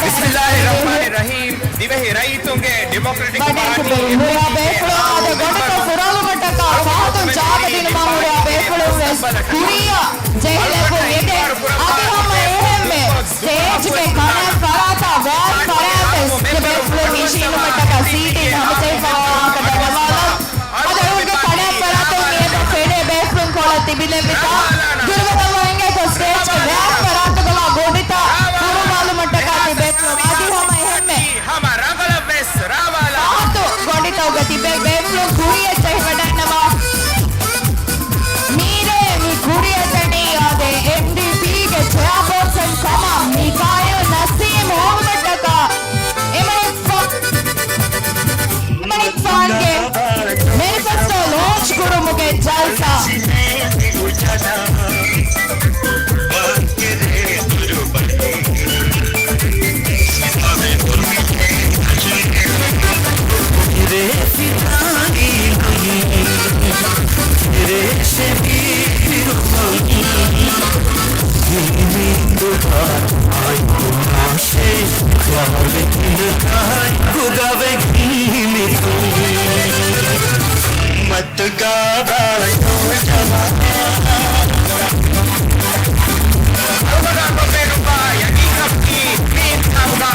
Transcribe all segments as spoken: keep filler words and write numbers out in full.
ބިސްމިއްލާހި ރަޙްމާނި ރަޙީމް. ދިވެހި ރައްޔިތުންގެ ޑިމޮކްރެޓިކް ވަޑައިގެން ޕާޓީ ހުރިހާ ބޭފުޅުން އަދި ގޮނޑިތައް ފުރޮޅުމަށްޓަކާ ފަހަތުން ޗާދަ ދިނުމަށް ހުރިހާ ބޭފުޅުން ވެސް ކުރިއަށް ޖެހިލެއްވުން އެދެން. އަދި ހަމަ އެހެންމެ ސްޓޭޖްގެ ކަނަ ފަރާތާ ވާރު ފަރާތް ވެސް އެ ބޭފުޅުން އިށީނުމަށްޓަކާ ސީޓީން ހަމަޖެހިފައިވާ ކަންތައް ދަންނަވާލަން. އަދި އަޅުގަނޑުގެ ކަނަ ފަރާތުން މިއަދު ފެނޭ ބޭފުޅުން ކޮޅަށް ތިބިލެއްވިތާ ދުރުގަދަ ވަންގެ ސްޓޭޖްގެ ވާރު ފަރާތުގަ ގޮނޑިތައް ފުރުވާލުމަށްޓަކާ ތިބޭފުޅުން އަދި ހަމަ އެހެންމެ ހަމަ ރަނގަޅަށް ވެސް ރާވާލާ. ފަހަތު ގޮނޑިތަކުގަ ތިބޭ ބޭފުޅުން ކުރިއަށް ޖެހިވަޑަންނަވާ. މީރޭ މި ކުރިއަށް ދަނީ އާދެ، އެމްޑީޕީގެ ޗެއާޕާސަން ކަމަށް މިކާއިލް ނަސީމް ހޮވުމަށްޓަކާ އެމަނިކްފާން، އެމަނިކްފާންގެ މެނިފެސްޓޯ ލޯންޗް ކުރުމުގެ ޖަލްސާ. އަޅުގަނޑާ ކޮށްބޭނުންވާ ޔަގީންކަމަކީ، މި އިންތިޚާބުގަ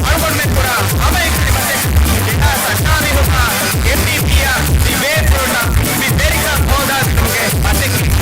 އަޅުގަނޑުމެން ކުރާ ހަމައެކަނި މަސައްކަތް ދެހާސް އަށާރަ އިރުގަ އެމްޑީޕީއަށް މި ވެރިކަން ހޯދާދިނުމުގެ މަސައްކަތް.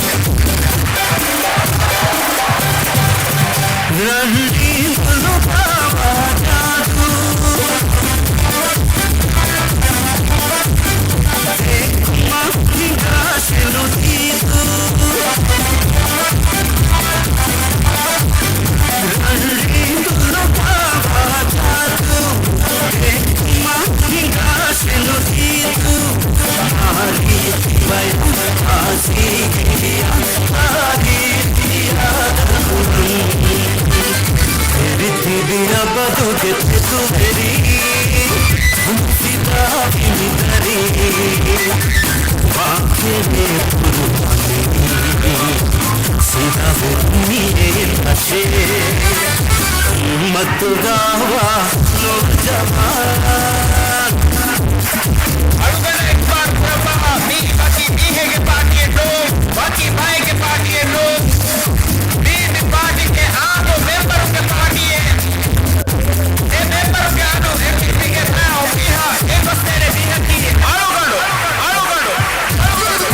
އަޅުގަނޑަށް އިޚްބާރު ކުރައްވާ، މީ ވަކި މީހެއްގެ ޕާޓީއެއް ނޫން، ވަކި ބައެއްގެ ޕާޓީއެއް ނޫން. މީ މި ޕާޓީގެ އާންމު މެމްބަރުންގެ ޕާޓީއެއް. އެ މެމްބަރުންގެ އަޑު އެމްޑީޕީގެ ބައި އޮފީހަށް އެނގޮސްދޭނެ މީހަކީ އަޅުގަނޑު، އަޅުގަނޑު، އަޅުގަނޑު.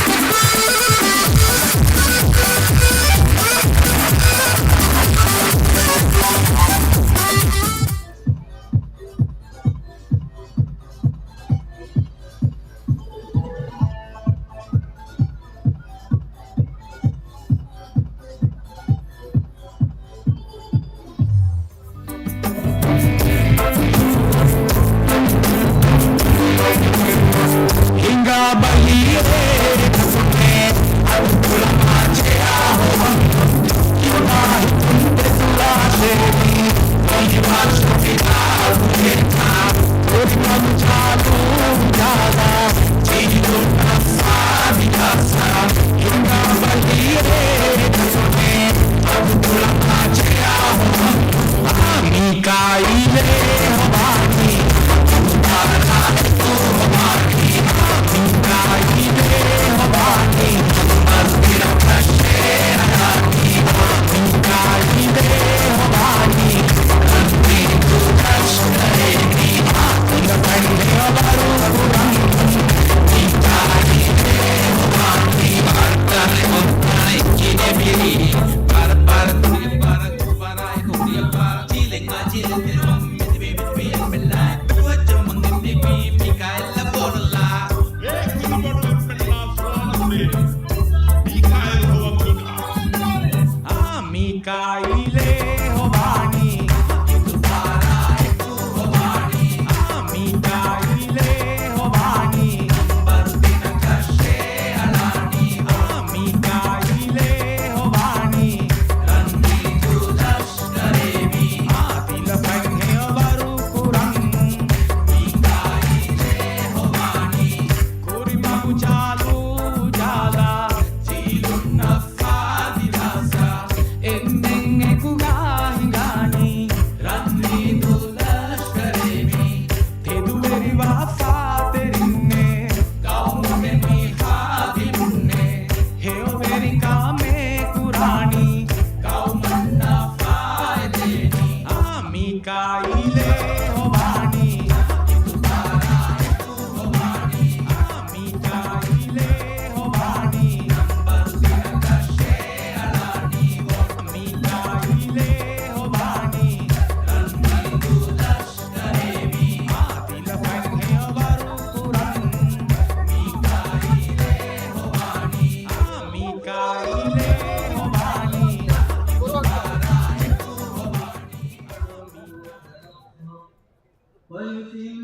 މީކާއީލޭ ހޮވާނީ، އާ، މީކާއީލޭ ހޮވާނީ، ނަންބަރު ތިނަކަށޭ އަޅާނީ، އާ، މީކާއީލޭ ހޮވާނީ، ރަންވީދޫ ލަޝްކަރޭ މީ، އާ، ތިލަފަތް ހެޔޮވަރު ކުރަން، މީކާއީލޭ ހޮވާނީ، ކުރިމަގު ޖާލު ޖާލާ، ޖީލުންނަށް ފާދިލާސާ، އެންމެން އެކުގަ ހިނގާނީ، ރަންވީދޫ ލަޝްކަރޭ މީ، ތެދުވެރިވާ ފާތެރިންނޭ، ގައުމުގެ މީހާ ދިމުންނޭ، ހެޔޮވެރިކަމެއް ކުރާނީ، ގައުމަށް ނަފާއެއް ދޭނީ، އާ، މީކާއީލޭ ހޮވާނީ، އާ، މީކާއީލޭ ހޮވާނީ، ނަންބަރު ތިނަކަށޭ އަޅާނީ، މީކާއީލޭ ހޮވާނީ، ރަންވީދޫ ލަޝްކަރޭ މީ، އާ، ތިލަފަތް ހެޔޮވަރު ކުރަން، މީކާއީލޭ ހޮވާނީ، އާ، މީކާއީލޭ ހޮވާނީ، ހޮވާނީ، އާ، މީކާ ويتم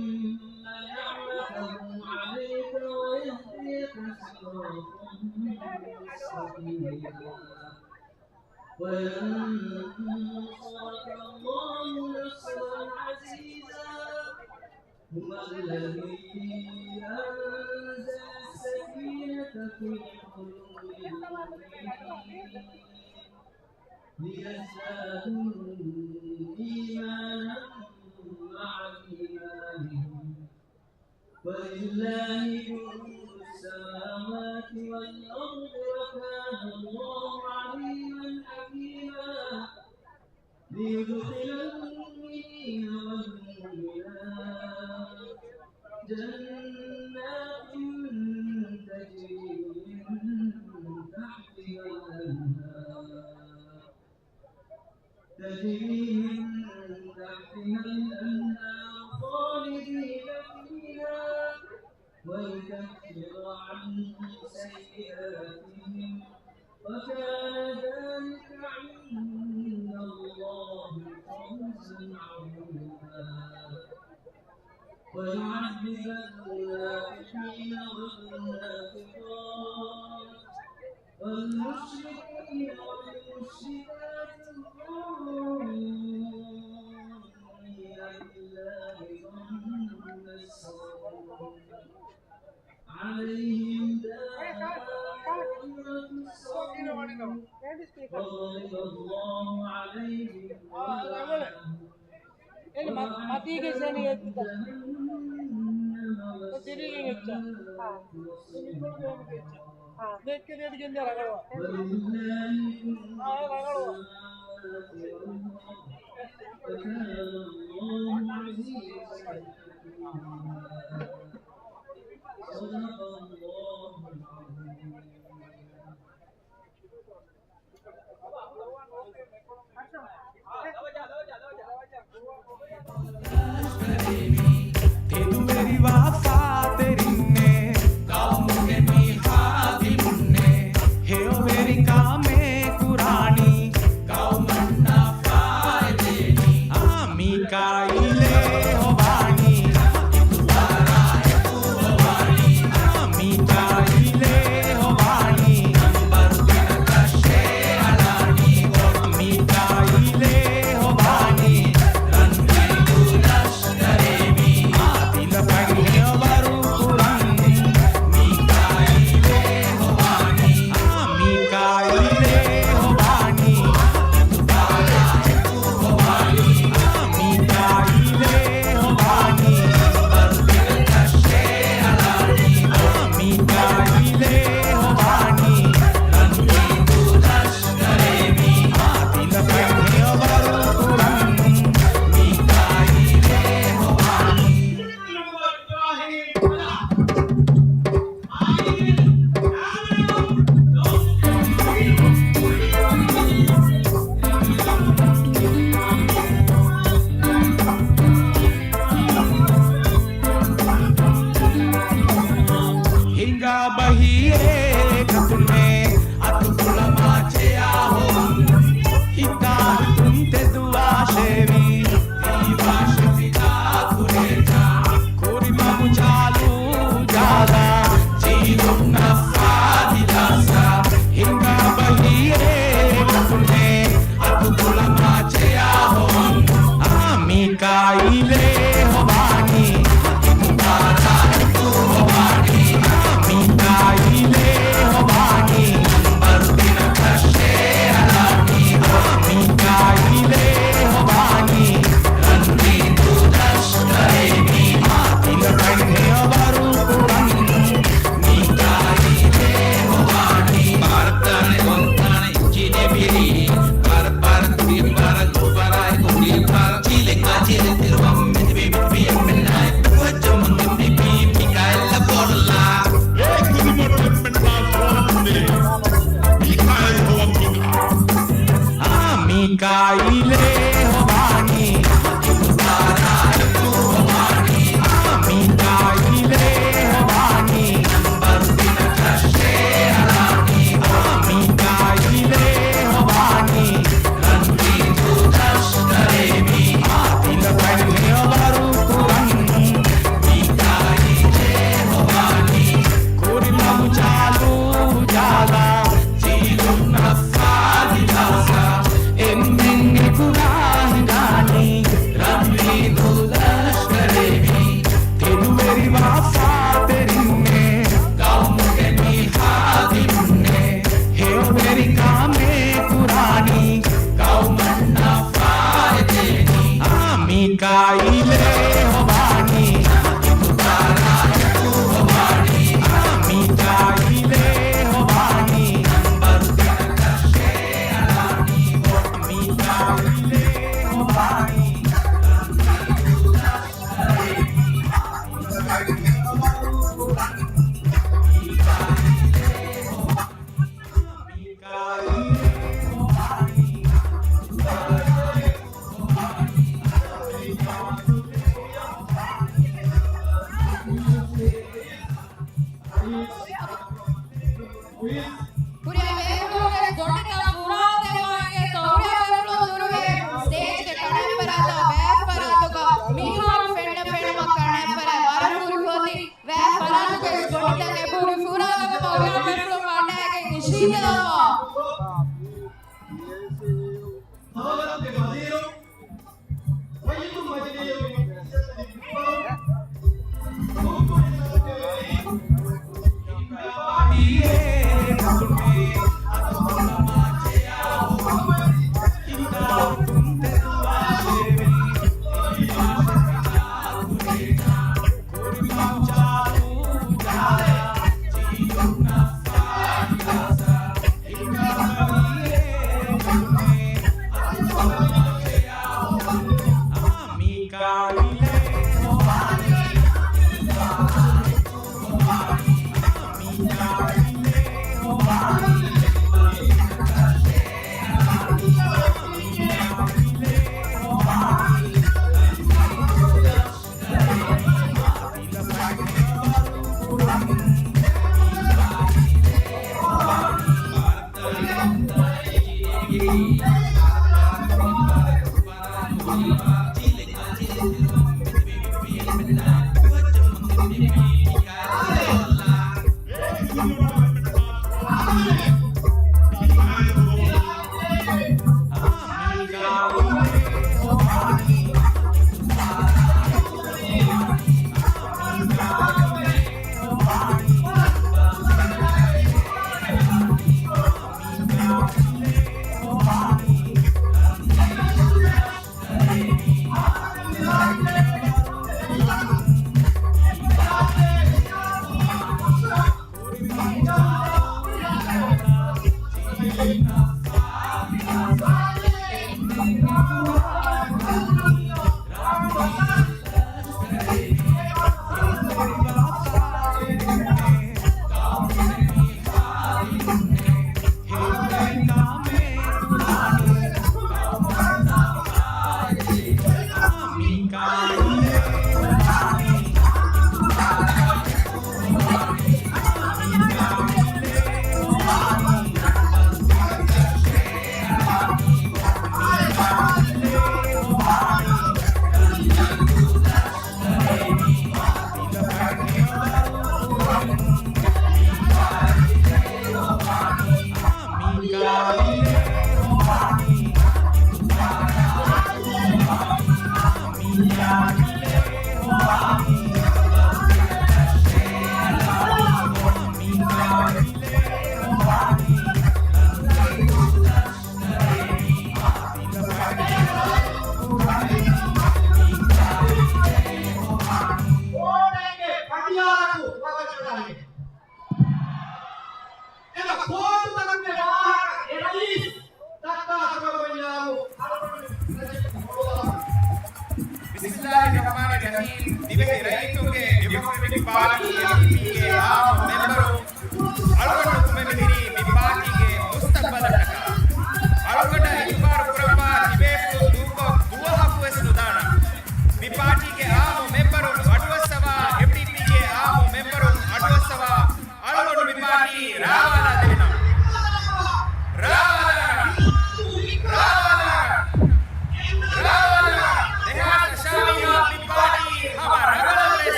نعمته عليك ويهديك صراطا مستقيما. وينصرك الله نصرا عزيزا. هو الذي أنزل السكينة في قلوب المؤمنين ليزدادوا إيمانا مع إيمانهم ولله جنود السماوات والأرض وكان الله عليما حكيما. ليدخل المؤمنين والمؤمنات جنات تجري من تحتها الأنهار تجري من تحتها الأنهار خالدين فيها ويكفر عنهم سيئاتهم وكان ذلك عند الله فوزا عظيما. ويعذب المنافقين والمنافقات والمشركين والمشركات الظانين بالله ظن السوء عليهم دائرة السوء وغضب الله عليهم ولعنهم މަތީގެ ސެނި އެއްޗަށް. ތިރީގެ އެއްޗަށް. ދެއްކެ ދޭތި ގެންދިޔަ ރަގަޅުވާ. އާ، ރަގަޅުވާ. ތެދުވެރިވާ ފާތެރިންނޭ، ގައުމުގެ މީހާ ދިމުންނޭ، ހެޔޮވެރިކަމެއް ކުރާނީ، ގައުމަށް ނަފާއެއް ދޭނީ. އާ، މީކާއީލޭ ހޮވާނީ، އާ، މީކާއީލޭ ހޮވާނީ، މީކާއީލޭ ހޮވާނީ، ރަންވީދޫ ލަޝްކަރޭ މީ، އާ، ތިލަފަތް ހެޔޮވަރު ކުރަން، މީކާއީލޭ ހޮވާނީ، އާ، މީކާއީލޭ ހޮވާނީ، އާ، މީކާއީލޭ ހޮވާނީ، އާ، މީކާއީލޭ ހޮވާނީ، ރަންވީދޫ ލަޝް މީކާއީލޭ ހޮވާނީ، އާ، މީކާއީލޭ ހޮވާނީ، އާ، މީކާއީލޭ ހޮވާނީ، އާ، ތިލަފަތް ހެޔޮވަރު ކުރަން، ކުރިމަގު ޖާލު ޖާލާ، ޖީލުން އައްފާ ދިލާސާ، އެންމެން އެކުރާ ހިނގާނީ، ރަންވީދު ލަޝްކަރެވި، ތެދުވެރިވާ ފާތެރިންނޭ، ގައުމުގެ މީހާ ދިނުންނޭ، ހެޔޮވެރިކަމެއް ކުރާނީ، ގައުމަށް ނަފާ އެދޭނީ، އާ، މީކާއީލޭ ހޮވާނީ، އާ، މީކާއީލޭ ހޮވާނީ، މީކާއީލޭ ހޮވާނީ. ހުރިހާ ބޭފުޅުންގެ ގޮނޑިތައް ފުރާދެއްވާނެ ގޮތަށް ހުރިހާ ބޭފުޅުން ދުރުވެ ސްޓޭޖްގެ ކަނޑައެއްފަރާތަށް ބޭފަރާތުގަ މީހާރު ފެންނަ ފެނުމަށް ކަނޑައެއްފަރާތް ވަރަށް ކުރި ހޯދި ބޭފަރާތުގެ ގޮނޑިތަކެއް ހުރި ފުރާދަކަމަށް ހުރިހާ ބޭފުޅުން ކަނޑައެޅިގެން އިށީނދެލައްވާ. ކޯޓެއްގެ ފަޓިޔާރަކު ވަގަށް ޖަހާލި. އެ ކޯޓުތަކުގެ ވާހަކަ އެ ރައީސް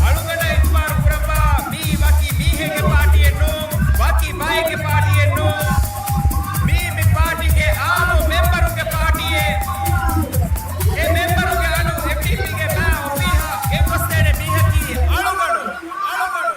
އަޅުގަނޑަށް އިޚްބާރު ކުރައްވާ، މީ ވަކި މީހެއްގެ ޕާޓީއެއް ނޫން، ވަކި ބައެއްގެ ޕާޓީއެއް ނޫން. މީ މި ޕާޓީގެ އާއްމު މެމްބަރުންގެ ޕާޓީއެއް. އެ މެމްބަރުންގެ އަޑު އެމްޑީޕީގެ މާ އޮފީހަށް ގެންގޮސްދޭނެ މީހަކީ އަޅުގަނޑު، އަޅުގަނޑު.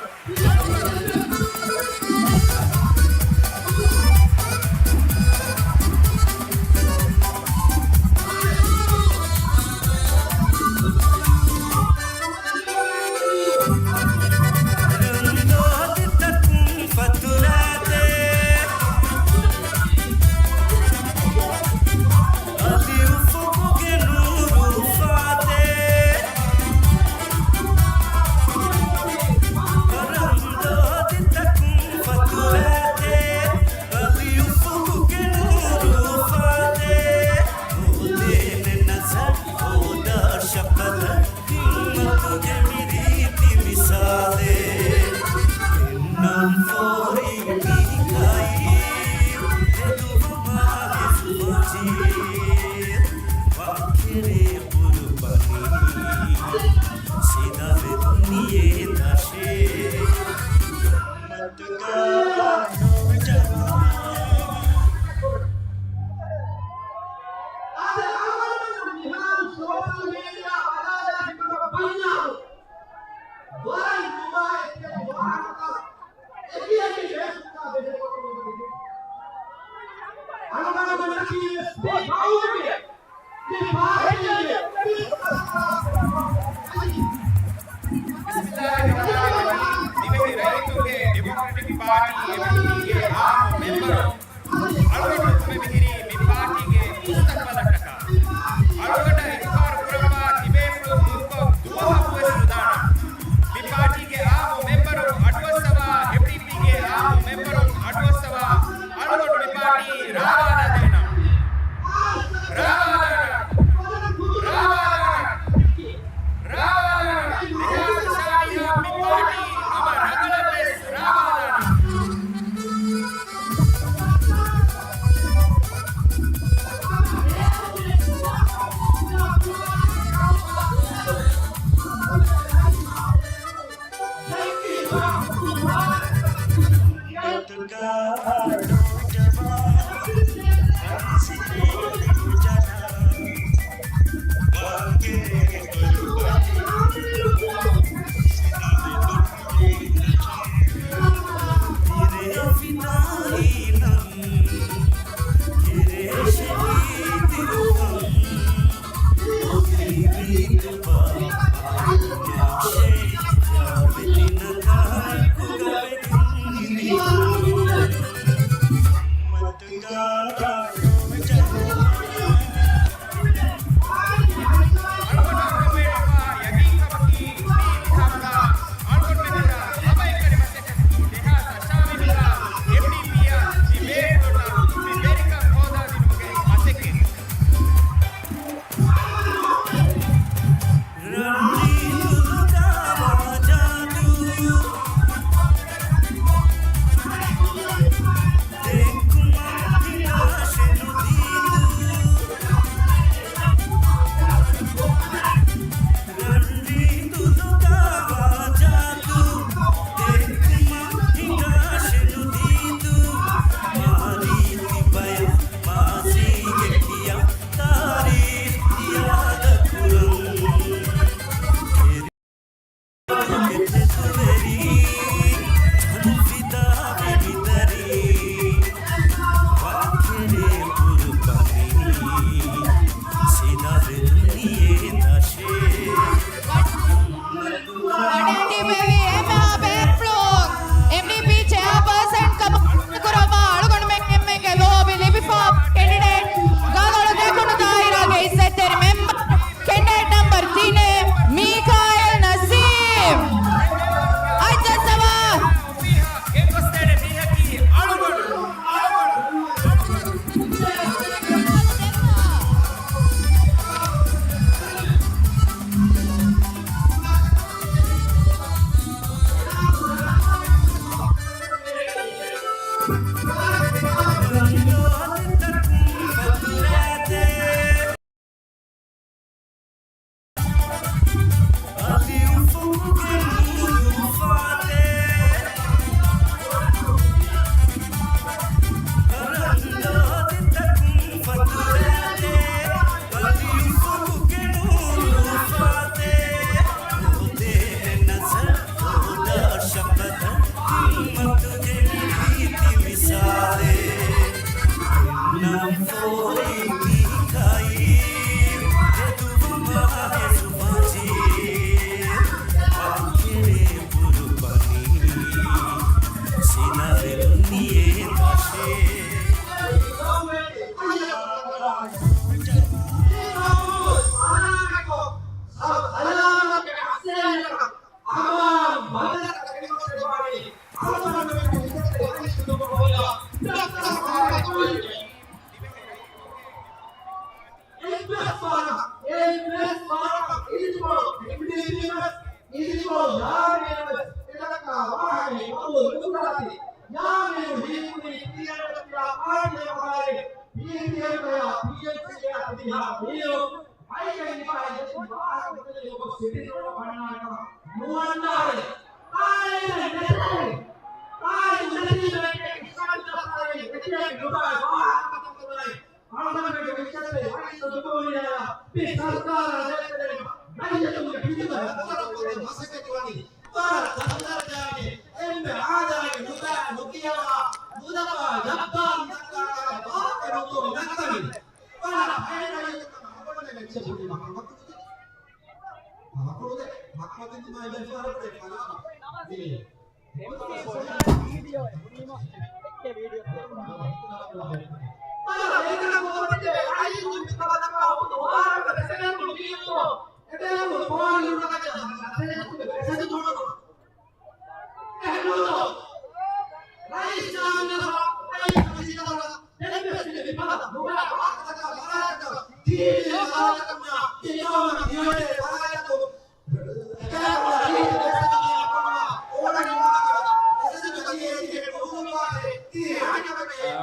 ދިވެހި ރައްޔިތުންގެ ޑިމޮކްރެޓިކް ޕާޓީ، އެމްޑީޕީގެ އާއްމު މެމްބަރު އަޅުގަނޑު އުފުމެ މިހިރީ މި ޕާޓީގެ މުސްތަޤްބަލަށްޓަކާ. އަޅުގަނޑަށް އިޚްބާރު ކުރައްވާ ތިބޭފުޅުން ދުވަހަކުވެސް ނުދާނަން. މި ޕާޓީގެ އާއްމު މެމްބަރުން އަޑުއައްސަވާ، އެމްޑީޕީގެ އާއްމު މެމްބަރުން އަޑުއައްސަވާ، އަޅުގަނޑު މި ޕާޓީ ރާވާލާ ދޭނަން. ރާވާލާނަން. ރާވާލާނަން. ރާވާލާނަން. ދެހާސް އަށާވީހާ މި ޕާޓީ ހަމަ ރަނގަޅަށްވެސް ރާވާލާނަން. ވަޑައިގެންދިއުމަށް އެންމެހާ ބޭފުޅުން އެމްޑީޕީ ޗެއާޕާސަން ކަމަށް ކުރައްވާ އަޅުގަނޑުމެން އެންމެންގެ ލޯބި ލިބިފާ ކެންޑިޑޭޓް ގަލޮޅު ދެކުނު ދާއިރާގެ އިއްޒަތްތެރި މެމްބަރު ކެންޑިޑޭޓް ނަމްބަރު ތިނެއް މީކާއިލް ނަސީމް. އައްޖައްސަވާ. އެއްވެސް ވާހަކަ، އެއްވެސް ވާހަކަ އިދިކޮޅު، އެމްޑީޕީ ވެސް އިދިކޮޅު ޔާމީނު ވެސް އެތަނަކާ ވާހަކައެއް ޤަބޫލު ނުކުރާތީ. ޔާމީނު ހީކުރީ ޕީއެމްއެފް ކިޔާ ޕާޓީއަށް ބަލާލި، ޕީއެމްއެފް ކިޔާ ޕީއެމްސީއާ ތިބިހާ މީރު ހައިގެން ނިބާ އެއްޗެއް ވާހަކަ ގޮތެއް ގޮސް ސިޓިޒަނުންނަށް ވަންނާނެ ކަމަށް ނުވަންނާނެ. އާއެއް ނެތޭ. އާއެއް ނެތީމަ އެކެއް އިސްލާމީ ދަފްތަރެއް އެކެއް ނުބައި ވާހަކަ ކަތަން ކުރާނެ. އަޅުގަނޑުމެންގެ މިއްޗެއް ވަނީ ސުދުކޮށް މި ސަރުކާރާ ދޭތެރޭގަ ރައްޔިތުންގެ ހިދުމަތް ކުރަން މަސައްކަތް ވަނީ. ވަރަށް ދަންދަރަޖާގެ އެންމެ އާދައިގެ ނުބައި ނުކިޔަވާ ނުލަބާ ޖައްބާރު ދައްކާ ވާހަކަ ނުކުރު ނައްތަނި. ވަރަށް ހައި ރައްޔިތުންނަށް އަޅުގަނޑުމެން އެއްޗެއް ބުނީމަ ހަމަކުރުދެ. ހަމަކުރުދެ. ހަމަކުރުދެ. މާ އިބަ ފާރަކުރެ ކަލާމަ. މި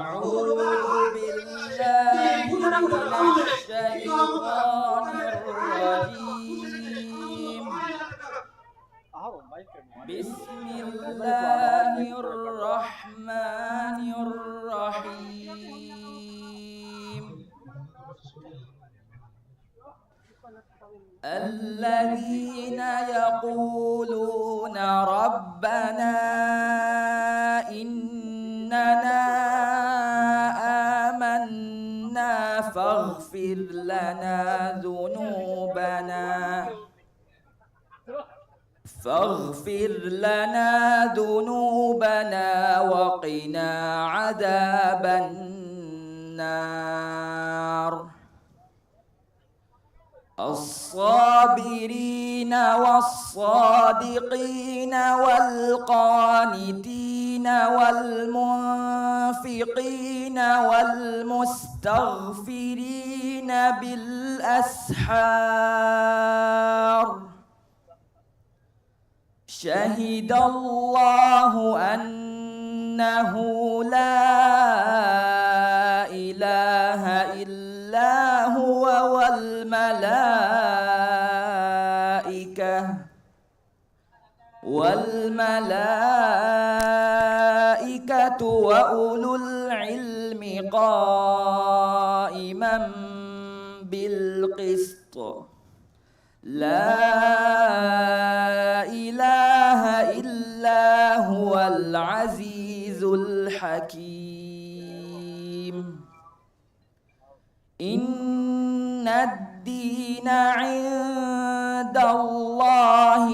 أعوذ بالله من الشيطان الرجيم. بسم الله الرحمن الرحيم. الذين يقولون ربنا إننا آمنا فاغفر لنا ذنوبنا فاغفر لنا ذنوبنا وقنا عذاب النار. الصابرين والصادقين والقانتين والمنفقين والمستغفرين بالأسحار. شهد الله أنه لا إله إلا هو والملائكة، والملائكة وأولو العلم قائما بالقسط. لا إله إلا هو العزيز الحكيم. إن الدين عند الله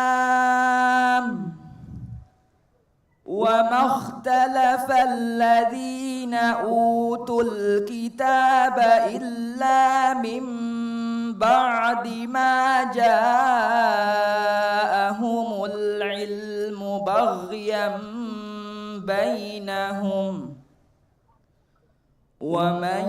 الإسلام. وما اختلف الذين أوتوا الكتاب إلا من بعد ما جاءهم العلم بغيا بينهم، ومن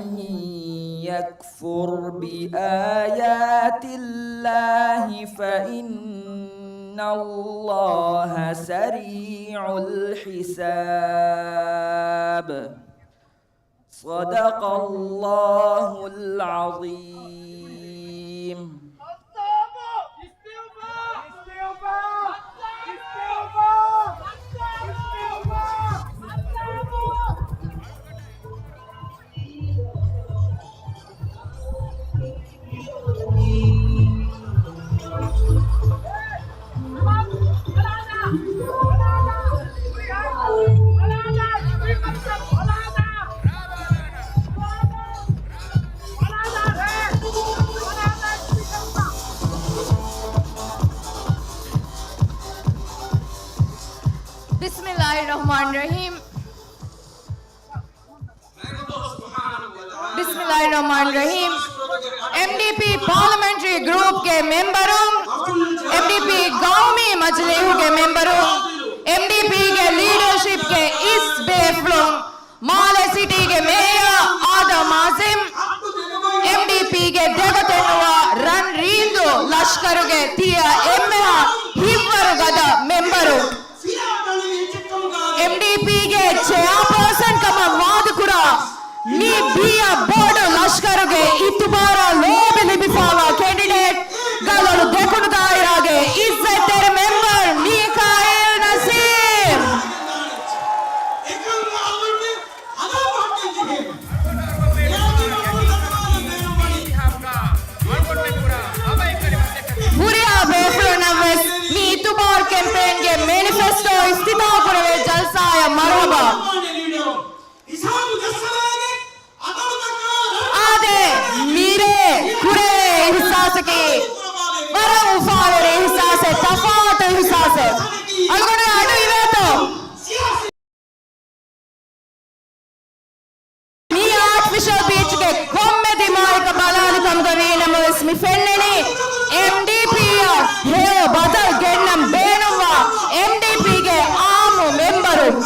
يكفر بآيات الله فإن الله سريع الحساب. صدق الله العظيم. بسم الله الرحمن الرحيم. بسم الله الرحمن الرحيم. އެމްޑީޕީ ޕާލަމެންޓްރީ ގްރޫޕްގެ މެމްބަރުން، އެމްޑީޕީ ގައުމީ މަޖިލީހުގެ މެމްބަރުން، އެމްޑީޕީގެ ލީޑަރޝިޕްގެ އިސް ބޭފުޅުން، މާލެ ސިޓީގެ މޭޔަރ އާދަމް އާޒިމް، އެމްޑީޕީގެ ދެގޮތެއްނުވާ ރަން ރީނދޫ ލަޝްކަރުގެ ތިޔަ އެންމެހާ ހިތްވަރު ގަދަ މެމްބަރު، އެމްޑީޕީގެ ޗެއާޕާސަން ކަމަށް ވާދަކުރާ މި ބިޔަ ބޮޑު ލަޝްކަރުގެ އިތުބާރާ ލޯބި ލިބިފާވާ ކެނޑިޑޭޓް، ގަލޮޅު ދެކުނު ދާއިރާގެ އިއްޒަތްތެރި މެމްބަރު މީކާއިލް ނަސީމް. ހުރިހާ ބޭފުޅުންނަށްވެސް މި އިތުބާރު ކެމްޕޭންގެ މެނިފެސްޓޯ އިފްތިތާޙުކުރެވޭ ޖަލްސާއަށް މަރުޙަބާ. އާދެ، މިރޭ ކުރެވޭ އިޙްސާސަކީ ވަރަށް އުފާވެރި އިޙްސާސެއް، ތަފާތު އިޙްސާސެއް. އަޅުގަނޑު އަޑު އިވޭތޯ؟ މި އާޓިފިޝަލް ބީޗްގެ ކޮންމެ ދިމާއަކަށް ބަލާލި ކަމުގަ ވީނަމަވެސް، މި ފެންނަނީ އެމްޑީޕީއަށް ހެޔޮ ބަދަލު ގެންނަން ބޭނުންވާ އެމްޑީޕީގެ އާއްމު މެމްބަރުން.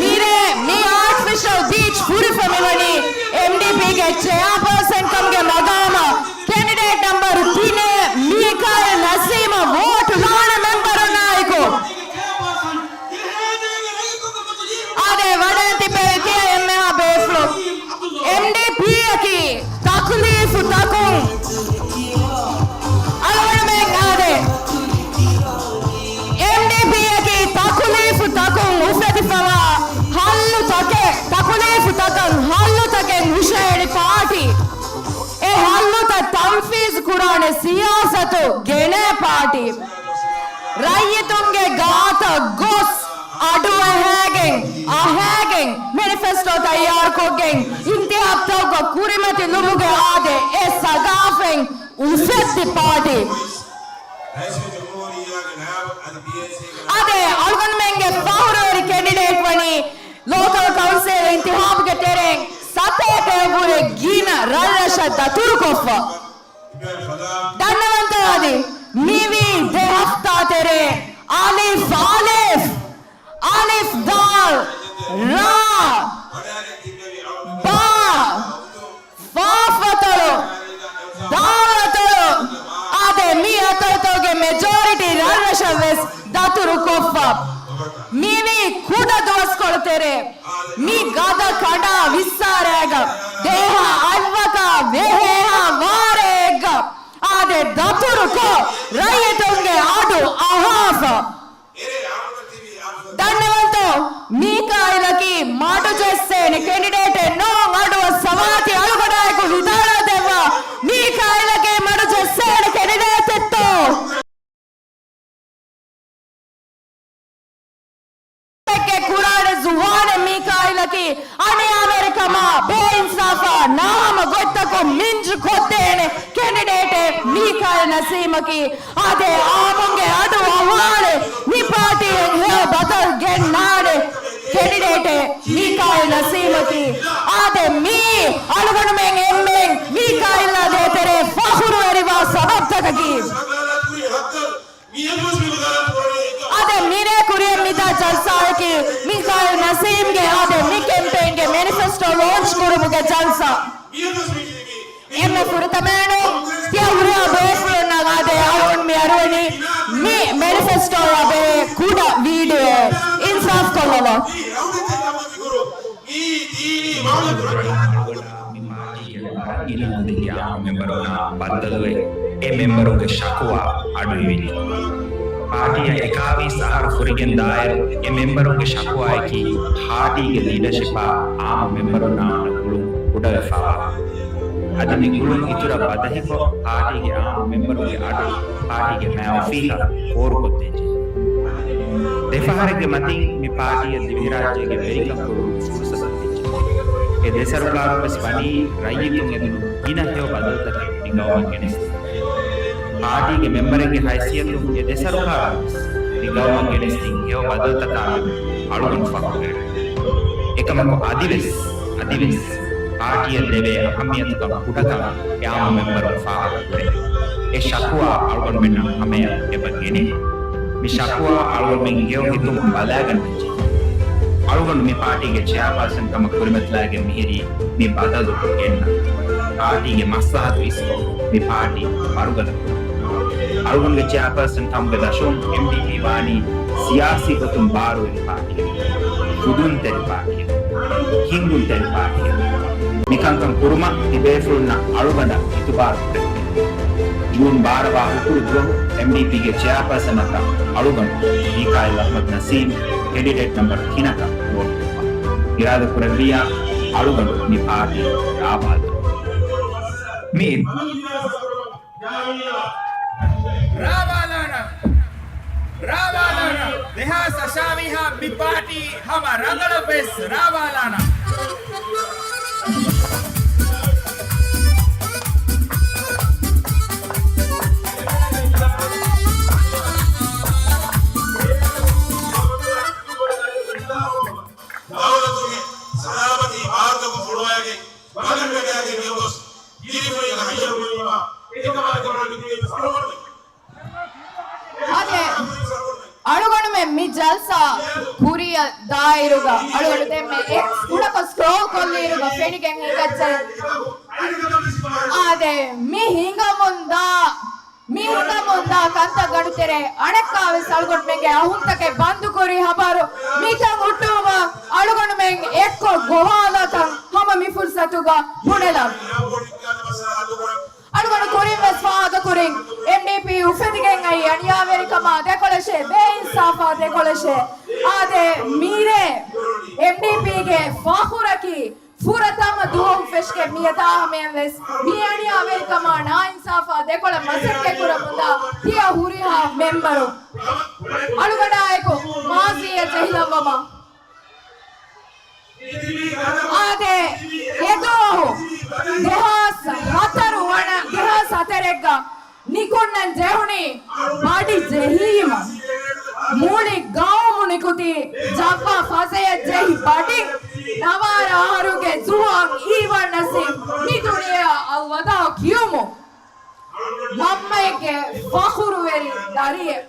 މިރޭ މި އާޓިފިޝަލް ބީޗް ފުރިފަ މިވަނީ އެމްޑީޕީގެ ޗެއާޕާސަން ކަމުގެ މަގާމަށް ކެނޑިޑޭޓް ނަމްބަރު ތިނެއް މީކާއިލް ނަސީމަށް ވޯޓު ލާނެ މެމްބަރުންނާއެކު. އާދެ، ވަޑައިން ތިއްބެވި ތިޔަ އެންމެހާ ބޭފުޅުން. އެމްޑީޕީއަކީ ތަކުލީފުތަކުން އަޅުގަނޑުމެން އާދެ، އެމްޑީޕީއަކީ ތަކުލީފުތަކުން އުފެދިފަވާ ހައްލުތަކެއް، ތަކުލީފުތަކަށް ހައްލުތަކެއް ހުށައެޅި ޕާޓީ. އެ ހައްލުތައް ތަންފީޒު ކުރާނެ ސިޔާސަތު ގެނައި ޕާޓީ. ރައްޔިތުންގެ ގާތަށް ގޮސް، އަޑުއަހައިގެން، އަހައިގެން، މެނިފެސްޓޯ ތައްޔާރުކޮށްގެން، އިންތިހާބްތަކުގަ ކުރިމަތިލުމުގެ އާދެ، އެ ސަގާފަތް އުފެއްދި ޕާޓީ. އާދެ، އަޅުގަނޑުމެންގެ ފަހުރުވެރި ކެނޑިޑޭޓް ވަނީ ލޯކަލް ކައުންސިލް އިންތިހާބުގެ ތެރެއިން ސަތޭކައަށްވުރެ ގިނަ ރަށްރަށަށް ދަތުރުކޮށްފަ. ދަންނަވަންތަވާދީ، މިވީ ދެ ހަފްތާ ތެރޭ އަލިފް، އަލިފް، އަލިފް، ދާލް، ރާ، ބާ، ފާފަތޮޅު، ދާލަތޮޅު، އާދެ، މި އަތޮޅުތަކުގެ މެޖޯރިޓީ ރަށްރަށަށްވެސް ދަތުރުކޮށްފަ. މިވީ ކުޑަ ދުވަސްކޮޅު ތެރޭ، މި ގަދަ ކަނޑާ ވިއްސާރައިގަ، ދޭހާ އަތްވަކާ ވެހޭހާ ވާރޭއެއްގަ، އާދެ، ދަތުރުކޮށް، ރައްޔިތުންގެ އަޑު އަހާފަ. ދަންނަވަންތޯ؟ މީކާއިލަކީ މަޑުޖެއްސޭނެ ކެނޑިޑޭޓެއް ނޫން. އަޑުއައްސަވާތި އަޅުގަޑާއެކު ވިދާޅުވެދެއްވާ، މީކާއިލަކީ މަޑުޖެއްސޭނެ ކެނޑިޑޭޓެއްތޯ؟ ކުރާނެ ޒުވާނެއް މީކާއިލަކީ އަނިޔާވެރިކަމާ، ބޭއިންސާފާ، ނާހަމަ ގޮތްތަކުން މިންޖު ކޮށްދޭނެ ކެނޑިޑޭޓެއް މީކާއިލް ނަސީމަކީ. އާދެ، އާއްމުންގެ އަޑު އަހާނެ މި ޕާޓީއަށް ހެޔޮ ބަދަލު ގެންނާނެ ކެނޑިޑޭޓެއް މީކާއިލް ނަސީމަކީ. އާދެ، މިއީ އަޅުގަނޑުމެން އެންމެން މީކާއިލްއާ ދޭތެރޭ ފަޚުރުވެރިވާ ސަބަބުތަކަކީ. އާދެ، މިރޭ ކުރިއަށް މިދާ ޖަލްސާއަކީ މީކާއިލް ނަސީމްގެ އާދެ، މި ކެމްޕޭންގެ މެނިފެސްޓޯ ލޯންޗް ކުރުމުގެ ޖަލްސާ. އެންމެ ފުރަތަމައިނު ތިޔަ ހުރިހާ ބޭފުޅުންނަށް އާދެ، އަޅުގަނޑު މި އަރުވަނީ މި މެނިފެސްޓޯއާ ބެހޭ ކުޑަ ވީޑިއޯއެއް އިންސާފް ކޮށްލަވާ. މި ދީނީ މައުލަތު ރައްކާ. މި ޕާޓީގެ ވަރަށް ގިނަ އަދަދެއްގެ އާއްމު މެމްބަރުންނާ ބައްދަލުވެ، އެ މެމްބަރުންގެ ޝަކުވާ އަޑު އިވިނީ. ޕާޓީއަށް އެކާވީސް އަހަރު ފުރިގެން ދާއިރު، އެ މެމްބަރުންގެ ޝަކުވާއަކީ، ޕާޓީގެ ލީޑަޝިޕާ އާއްމު މެމްބަރުންނާ އޮންނަ ގުޅުން ކުޑަވެފާވާ. އަދި މި ގުޅުން އިތުރަށް ބަދަހިކޮށް، ޕާޓީގެ އާއްމު މެމްބަރުންގެ އަޑު ޕާޓީގެ މައި އޮފީހަށް ފޯރުކޮށްދޭންޖެހޭ. ދެފަހަރެއްގެ މަތިން މި ޕާޓީއަށް ދިވެހިރާއްޖޭގެ ވެރިކަން ކުރުމުގެ ފުރުސަތު ދިން. އެ ދެ ސަރުކާރުން ވެސް ވަނީ ރައްޔިތުން އެދުނު ގިނަ ހެޔޮ ބަދަލުތަކެއް މި ގައުމަށް ގެނެސްދިން. ޕާޓީގެ މެމްބަރެއްގެ ހައިސިއްޔަތުން އެ ދެ ސަރުކާރުން ވެސް މި ގައުމަށް ގެނެސްދިން ހެޔޮ ބަދަލުތަކާ މެދު އަޅުގަނޑު ފަޚުރުވޭ. އެކަމަކު އަދިވެސް، އަދިވެސް ޕާޓީއަށް ދެވޭ އަހައްމިޔަތުކަން ކުޑަކަން އެ އާއްމު މެމްބަރުން ފާހަގަކުރޭ. އެ ޝަކުވާ އަޅުގަނޑުމެންނަށް ހަމަޔަށް އެބަ ގެނޭ. މި ޝަކުވާ އަޅުގަނޑުމެން ހެޔޮ ހިތުން ބަލާގަންނަންޖެހޭ. އަޅުގަނޑު މި ޕާޓީގެ ޗެއާޕާސަން ކަމަށް ކުރިމަތިލާގެން މިހިރީ މި ބަދަލު ގެންނަން. ޕާޓީގެ މަސްލަހަތު އިސްކޮށް މި ޕާޓީ ވަރުގަދަ ކުރުން. އަޅުގަނޑުގެ ޗެއާޕާސަން ކަމުގެ ދަށުން އެމްޑީޕީ ވާނީ ސިޔާސީ ގޮތުން ބާރުވެރި ޕާޓީއެއް، ފުދުންތެރި ޕާޓީއެއް، ހިންގުންތެރި ޕާޓީއެއް. މިކަންކަން ކުރުމަށް ތިބޭފުޅުންނަށް އަޅުގަނޑަށް އިތުބާރު ކުރެވޭ. ޖޫން ބާރަ ވާ ހުކުރު ދުވަހު އެމްޑީޕީގެ ޗެއާޕާސަނަކަށް އަޅުގަނޑު މީކާއިލް އަޙްމަދު ނަސީމް ކެނޑިޑޭޓް ނަމްބަރު ތިނަކަށް ވޯޓް ދެއްވާ. އިރާދަ ކުރެއްވިއްޔާ އަޅުގަނޑު މި ޕާޓީ ރާވާލަން. މި ރާވާލާނަން، ރާވާލާނަން، ދެހާސް އަށާވީހާ މި ޕާޓީ ހަމަ ރަނގަޅަށްވެސް ރާވާލާނަން. ދައުލަތުގެ ސަލާމަތީ ބާރުތަކުން ފޮނުވައިގެން ބަލަންގަޑިއާގެ މިއޮތް ގޮސް އަދެ، އަޅުގަނޑުމެން މި ޖަލްސާ ކުރިއަށް ދާއިރުގަ އަޅުގަނޑު ދެންމެ އެކްސް ކުޑަކޮށް ސްކްރޯލް ކޮށްލިއިރުގަ ފެނިގެން ހިނގައްޖެ. އާދެ، މި ހިނގަމުންދާ، މި ހިނގަމުންދާ ކަންތައް ގަނޑުތެރޭ އަނެއްކާވެސް އަޅުގަނޑުމެންގެ އަހުންތަކެއް ބަންދުކުރި ހަބަރު މިކަން ހުއްޓުވުމަށް އަޅުގަނޑުމެން އެއްކޮށް ގޮވާލާކަން ހަމަ މި ފުރުސަތުގަ ބުނެލަން. އަޅުގަނޑު ކުރިން ވެސް ފާހަގަކުރިން، އެމްޑީޕީ އުފެދިގެން އައީ އަނިޔާވެރިކަމާ ދެކޮޅަށޭ، ބޭއިންސާފާ ދެކޮޅަށޭ. އާދެ، މިރޭ އެމްޑީޕީގެ ފަޚުރަކީ ފުރަތަމަ ދުވަހު ފެށިގެން މިއަދާ ހަމަޔަށް ވެސް މި އަނިޔާވެރިކަމާ ނާއިންސާފާ ދެކޮޅަށް މަސައްކަތްކުރަމުންދާ ތިޔަ ހުރިހާ މެމްބަރު. އަޅުގަނޑާއެކު މާޒީއަށް ޖެހިލައްވަމާ. އާދެ، އެދުވަހު ދެހާސް ހަތަރު ވަނަ، ދެހާސް ހަތަރެއްގަ ނިކުންނަން ޖެހުނީ ބަޑި ޖެހީމަ. މުޅި ގައުމު ނިކުތީ ޖައްވާ ފަޒަޔަށް ޖެހި ބަޑިން. ނަވާރަ އަހަރުގެ ޒުވާން އީވާން ނަސީމް މި ދުނިޔެއަށް އަލްވަދާ ކިޔުމުން. މަންމައެއްގެ ފަޚުރުވެރި ދަރިއެއް.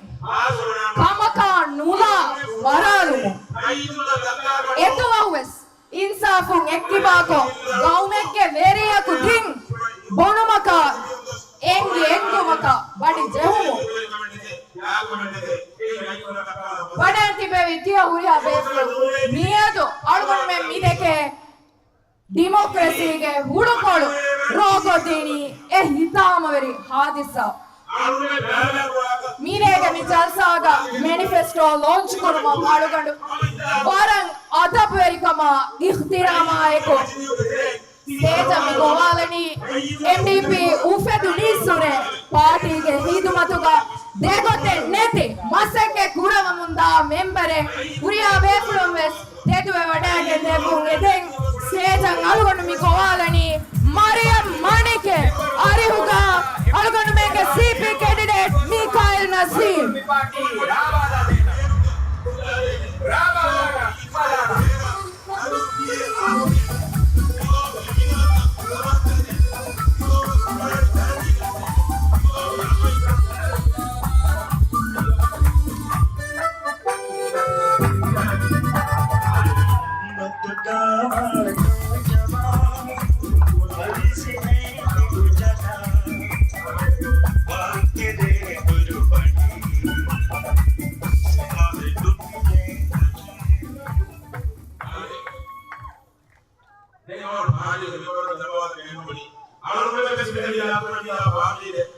ކަމަކާ ނުލާ ވަރާލުމުން. އެދުވަހުވެސް އިންސާފުން އެއްކިބާކޮށް، ގައުމެއްގެ ވެރިޔަކު ދިން ބޮނުމަކާ އެނގި އެންގުމަކާ ބަޑި ޖެހުމުން. ބަޑައިން ތިބެވި ތިޔަ ހުރިހާ ބޭފުޅުން، މިއަދު އަޅުގަނޑުމެން މިދެކޭ ޑިމޮކްރަސީގެ ހުޅުކޮޅު ރޯކޮށްދިނީ އެ ހިތާމަވެރި ހާދިސާ. މިރޭގެ މި ޖަލްސާގަ މެނިފެސްޓޯ ލޯންޗް ކުރުމަށް އަޅުގަނޑު ވަރަށް އަދަބުވެރިކަމާ އިޙްތިރާމާއެކު ސްޓޭޖަށް މި ގޮވާލަނީ އެމްޑީޕީ އުފެދުނީއްސުރެ ޕާޓީގެ ހިދުމަތުގަ ދެގޮތެއް ނެތި މަސައްކަތް ކުރަމުންދާ މެމްބަރެއް، ހުރިހާ ބޭފުޅުން ވެސް ތެދުވެވަޑައިގެން ދެއްވުން. އެދެން ސްޓޭޖަށް އަޅުގަނޑު މި ގޮވާލަނީ މަރިޔަމް މަނިކެ، އަރިހުގަ އަޅުގަނޑުމެންގެ ސީޕީ ކެނޑިޑޭޓް މީކާއިލް ނަސީމް.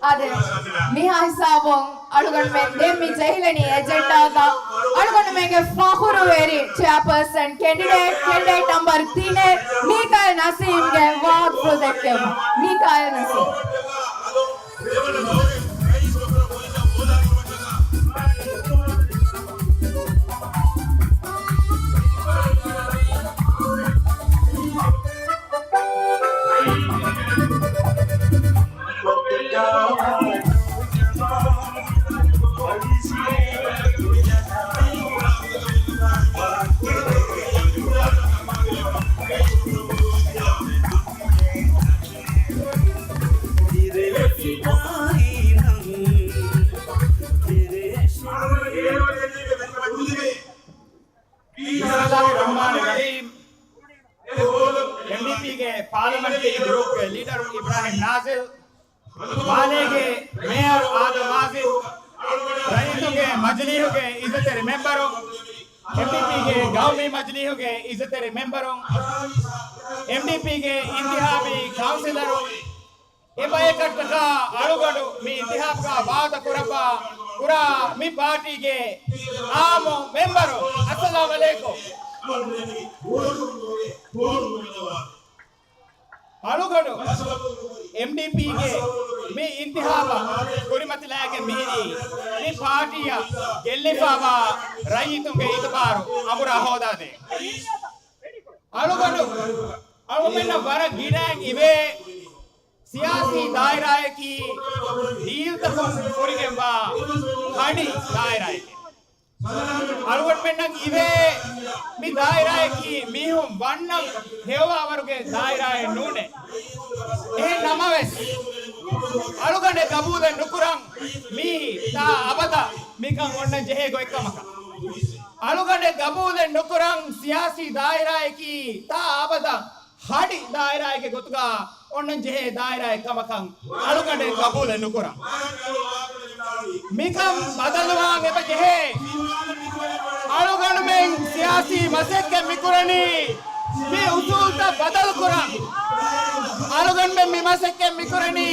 އާދެ، މިހާ ހިސާބުން އަޅުގަނޑުމެން ދެން މި ޖެހިލަނީ އެޖެންޑާގަ އަޅުގަނޑުމެންގެ ފަޚުރުވެރި ޗެއާޕާސަން ކެންޑިޑޭޓް، ކެންޑިޑޭޓް ނަމްބަރު ތިނެއް، މީކާއިލް ނަސީމްގެ ވާހަކަފުޅު ދެއްކެވުމަށް. މީކާއިލް ނަސީމް. ރަޙްމާނި ރަޙީމް، އެމްޑީޕީގެ ޕާލަމެންޓްރީ ގްރޫޕްގެ ލީޑަރު އިބްރާހިމް ނާޒިލް، މާލޭގެ މޭޔަރު އާދަމް އާޒިމް، ރައްޔިތުންގެ މަޖިލީހުގެ އިއްޒަތްތެރި މެމްބަރު، އެމްޑީޕީގެ ގައުމީ މަޖިލީހުގެ އިއްޒަތްތެރި މެމްބަރު، އެމްޑީޕީގެ އިންތިހާބީ ކައުންސިލަރު، އެބަޔަކަށްޓަކާ އަޅުގަނޑު މި އިންތިހާބުގަ ވާދަ ކުރައްވާ ކުރާ މި ޕާޓީގެ އާއްމު މެމްބަރު، އައްސަލާމް ޢަލައިކުމް. އަޅުގަނޑު އެމްޑީޕީގެ މި އިންތިހާބަށް ކުރިމަތިލާގެން މިހިރީ މި ޕާޓީއަށް ގެއްލިފައިވާ ރައްޔިތުންގެ އިތުބާރު އަނބުރާ ހޯދާދޭ. އަޅުގަނޑު އަޅުމެންނަށް ވަރަށް ގިނައިން އިވޭ ސިޔާސީ ދާއިރާއަކީ ޑީލްތަކުން ފުރިގެންވާ ހަޑި ދާއިރާއެކޭ. އަޅުގަނޑުމެންނަށް އިވޭ މި ދާއިރާއަކީ މީހުން ވަންނަން ހެޔޮވާވަރުގެ ދާއިރާއެއް ނޫނޭ. އެހެން ނަމަވެސް، އަޅުގަނޑެއް ގަބޫލެއް ނުކުރަން މީ ތާ އަބަދަށް މިކަން އޮންނަން ޖެހޭ ގޮތްކަމަކަށް. އަޅުގަނޑެއް ގަބޫލެއް ނުކުރަން ސިޔާސީ ދާއިރާއަކީ ތާ އަބަދަށް ހަޑި ދާއިރާއެއްގެ ގޮތުގަ އޮންނަން ޖެހޭ ދާއިރާއެއް ކަމަކަށް އަޅުގަނޑެއް ގަބޫލެއް ނުކުރަން. މިކަން ބަދަލުވާން އެބަ ޖެހޭ. އަޅުގަނޑުމެން ސިޔާސީ މަސައްކަތް މިކުރަނީ މި އުސޫލްތައް ބަދަލުކުރަން. އަޅުގަނޑުމެން މި މަސައްކަތް މިކުރަނީ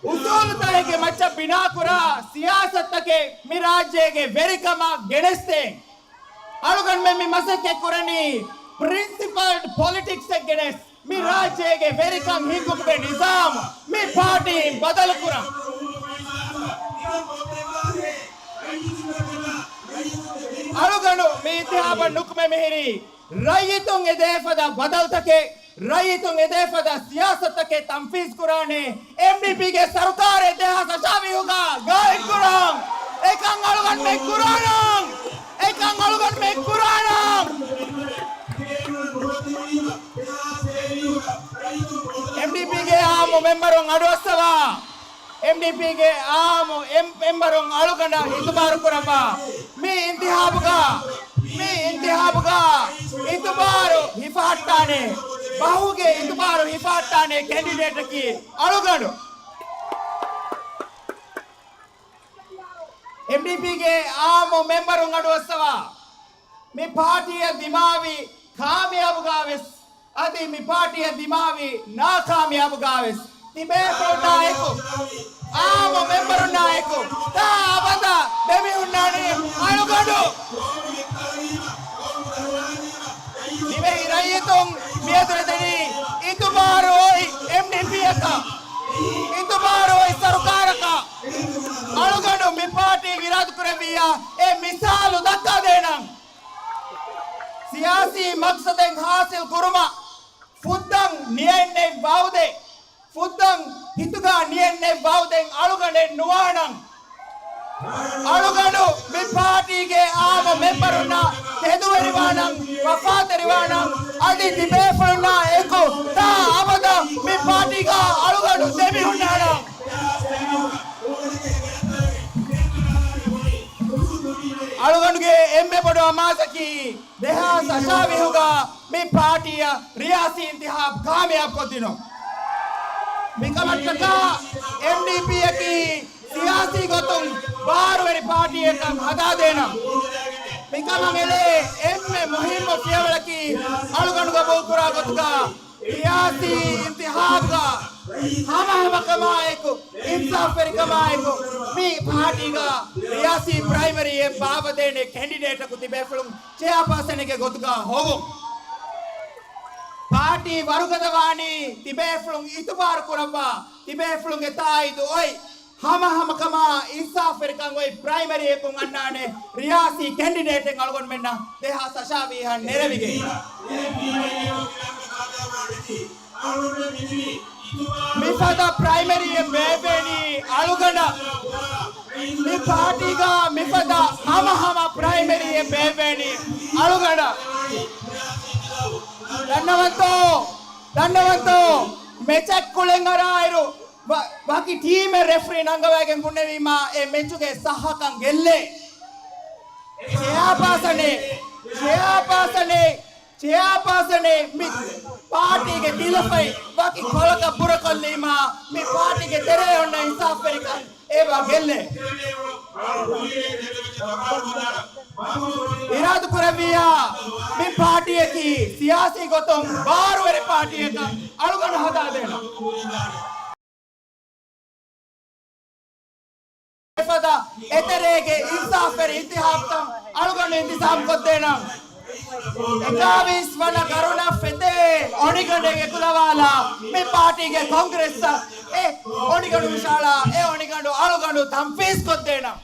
އުސޫލުތަކެއްގެ މައްޗަށް ބިނާކުރާ ސިޔާސަތުތަކެއް މި ރާއްޖޭގެ ވެރިކަމަށް ގެނެސްދޭން. އަޅުގަނޑުމެން މި މަސައްކަތް ކުރަނީ ޕްރިންސިޕަލްޑް ޕޮލިޓިކްސްއެއް ގެނެސް، މި ރާއްޖޭގެ ވެރިކަން ހިންގުމުގެ ނިޒާމު މި ޕާޓީން ބަދަލުކުރަން. އަޅުގަނޑު މި އިންތިހާބަށް ނުކުމެ މިހިރީ، ރައްޔިތުން އެދޭފަދަ ބަދަލުތަކެއް، ރައްޔިތުން އެދޭފަދަ ސިޔާސަތުތަކެއް ތަންފީޒް ކުރާނެ. އެމްޑީޕީގެ ސަރުކާރެއް ދެހާސް އަށާވީހުގަ ގާއިމް ކުރަން. އެކަން އަޅުގަނޑުމެން ކުރާނަން. އެކަން އަޅުގަނޑުމެން ކުރާނަން. އެމްޑީޕީގެ އާއްމު މެމްބަރުން އަޑުއައްސަވާ. އެމްޑީޕީގެ އާއްމު އެމް-، މެމްބަރުން އަޅުގަނޑަށް އިތުބާރު ކުރައްވާ. މި އިންތިހާބުގަ، މި އިންތިހާބުގަ އިތުބާރު ހިފަހައްޓާނެ، ބަހުގެ އިތުބާރު ހިފަހައްޓާނެ ކެންޑިޑޭޓަކީ އަޅުގަނޑު. އެމްޑީޕީގެ އާއްމު މެމްބަރުން އަޑުއައްސަވާ. މި ޕާޓީއަށް ދިމާވި ކާމިޔާބުގަ ވެސް އަދި މި ޕާޓީއަށް ދިމާވި ނާކާމިޔާބުގަ ވެސް ތިބޭފުޅުންނާއެކު، އާއްމު މެމްބަރުންނާއެކު ތާ އަބަދަށް ދެމިހުންނާނީ އަޅުގަނޑު. ދިވެހި ރައްޔިތުން މިއަދު ދެނީ އިތުބާރު އޮތް އެމްޑީޕީއަކަށް، އިތުބާރު އޮތް ސަރުކާރަކަށް. އަޅުގަނޑު މި ޕާޓީ އިރާދަކުރެއްވިއްޔާ އެ މިސާލު ދައްކާދޭނަން. ސިޔާސީ މަޤްޞަދެއް ހާސިލް ކުރުމަށް ފުއްދަން ނިޔަތްނެތް ވައުދެއް، ފުއްދަން ހިތުގަ ނިޔަތްނެތް ވައުދެއް އަޅުގަނޑެއް ނުވާނަން. އަޅުގަނޑު މި ޕާޓީގެ އާއްމު މެމްބަރުންނާ ތެދުވެރިވާނަން، ވަފާތެރިވާނަން، އަދި ތިބޭފުޅުންނާ އެކު ތާ އަބަދަށް މި ޕާޓީގަ އަޅުގަނޑު ދެމިހުންނާނަން. އަޅުގަނޑުގެ އެންމެ ބޮޑު އަމާޒަކީ، ދެހާސް އަށާވީހުގަ މި ޕާޓީއަށް ރިޔާސީ އިންތިހާބް ކާމިޔާބް ކޮށްދިނުން. މިކަމަށްޓަކާ އެމްޑީޕީއަކީ ސިޔާސީ ގޮތުން ބާރުވެރި ޕާޓީއެއްކަން ހަދާދޭނަން. މިކަމަށް އެޅޭ އެންމެ މުހިއްމު ފިޔަވަޅަކީ އަޅުގަނޑު ގަބޫލުކުރާ ގޮތުގަ ރިޔާސީ އިންތިހާބުގަ ހަމަހަމަކަމާއެކު، އިންސާފުވެރިކަމާއެކު މި ޕާޓީގަ ރިޔާސީ ޕްރައިމަރީއެއް ބާއްވަދޭނެ ކެންޑިޑޭޓަކު ތިބޭފުޅުން ޗެއާޕާސަނެއްގެ ގޮތުގަ ހޮވުން. ޕާޓީ ވަރުގަދަވާނީ ތިބޭފުޅުން އިތުބާރު ކުރައްވާ، ތިބޭފުޅުންގެ ތާއީދު އޮތް، ހަމަހަމަކަމާ އިންސާފުވެރިކަން އޮތް ޕްރައިމަރީއަކުން އަންނާނެ ރިޔާސީ ކެންޑިޑޭޓެއް އަޅުގަނޑުމެންނަށް ދެހާސް އަށާވީހަށް ނެރެވިގެން. މިފަދަ ޕްރައިމަރީއެއް ބޭއްވޭނީ އަޅުގަނޑަށް. މި ޕާޓީގަ މިފަދަ ހަމަހަމަ ޕްރައިމަރީއެއް ބޭއްވޭނީ އަޅުގަނޑަށް. ދަންނަވަންތޯ؟ ދަންނަވަންތޯ؟ މެޗަށް ކުޅެން އަރާއިރު، ވަ-، ވަކި ޓީމެއް ރެފްރީ ނަންގަވައިގެން ހުންނެވީމާ، އެ މެޗުގެ ސައްހަކަން ގެއްލޭ. ޗެއާޕާސަނެއް، ޗެއާޕާސަނެއް، ޗެއާޕާސަނެއް މި ޕާޓީގެ ތިލަފަތް ވަކި ކޮޅަކަށް ބުރަކޮށްލީމާ، މި ޕާޓީގެ ތެރޭ އޮންނަ އިންސާފްވެރިކަން އެބަ ގެއްލޭ. އިރާދަކުރެއްވިއްޔާ، މި ޕާޓީއަކީ ސިޔާސީ ގޮތުން ބާރުވެރި ޕާޓީއަކަށް އަޅުގަނޑު ހަދާދޭނަން. އެފަދަ އެތެރޭގެ އިންސާފްވެރި އިންތިހާބުތައް އަޅުގަނޑު އިންތިޒާމް ކޮށްދޭނަން. އެކާވީސް ވަނަ ގަރުނަށް ފެތޭ އޮނިގަނޑެއް އެކުލަވާލާ، މި ޕާޓީގެ ކޮންގްރެސްއަށް އެ އޮނިގަނޑު ހުށައަޅާ، އެ އޮނިގަނޑު އަޅުގަނޑު ތަންފީޒް ކޮށްދޭނަން.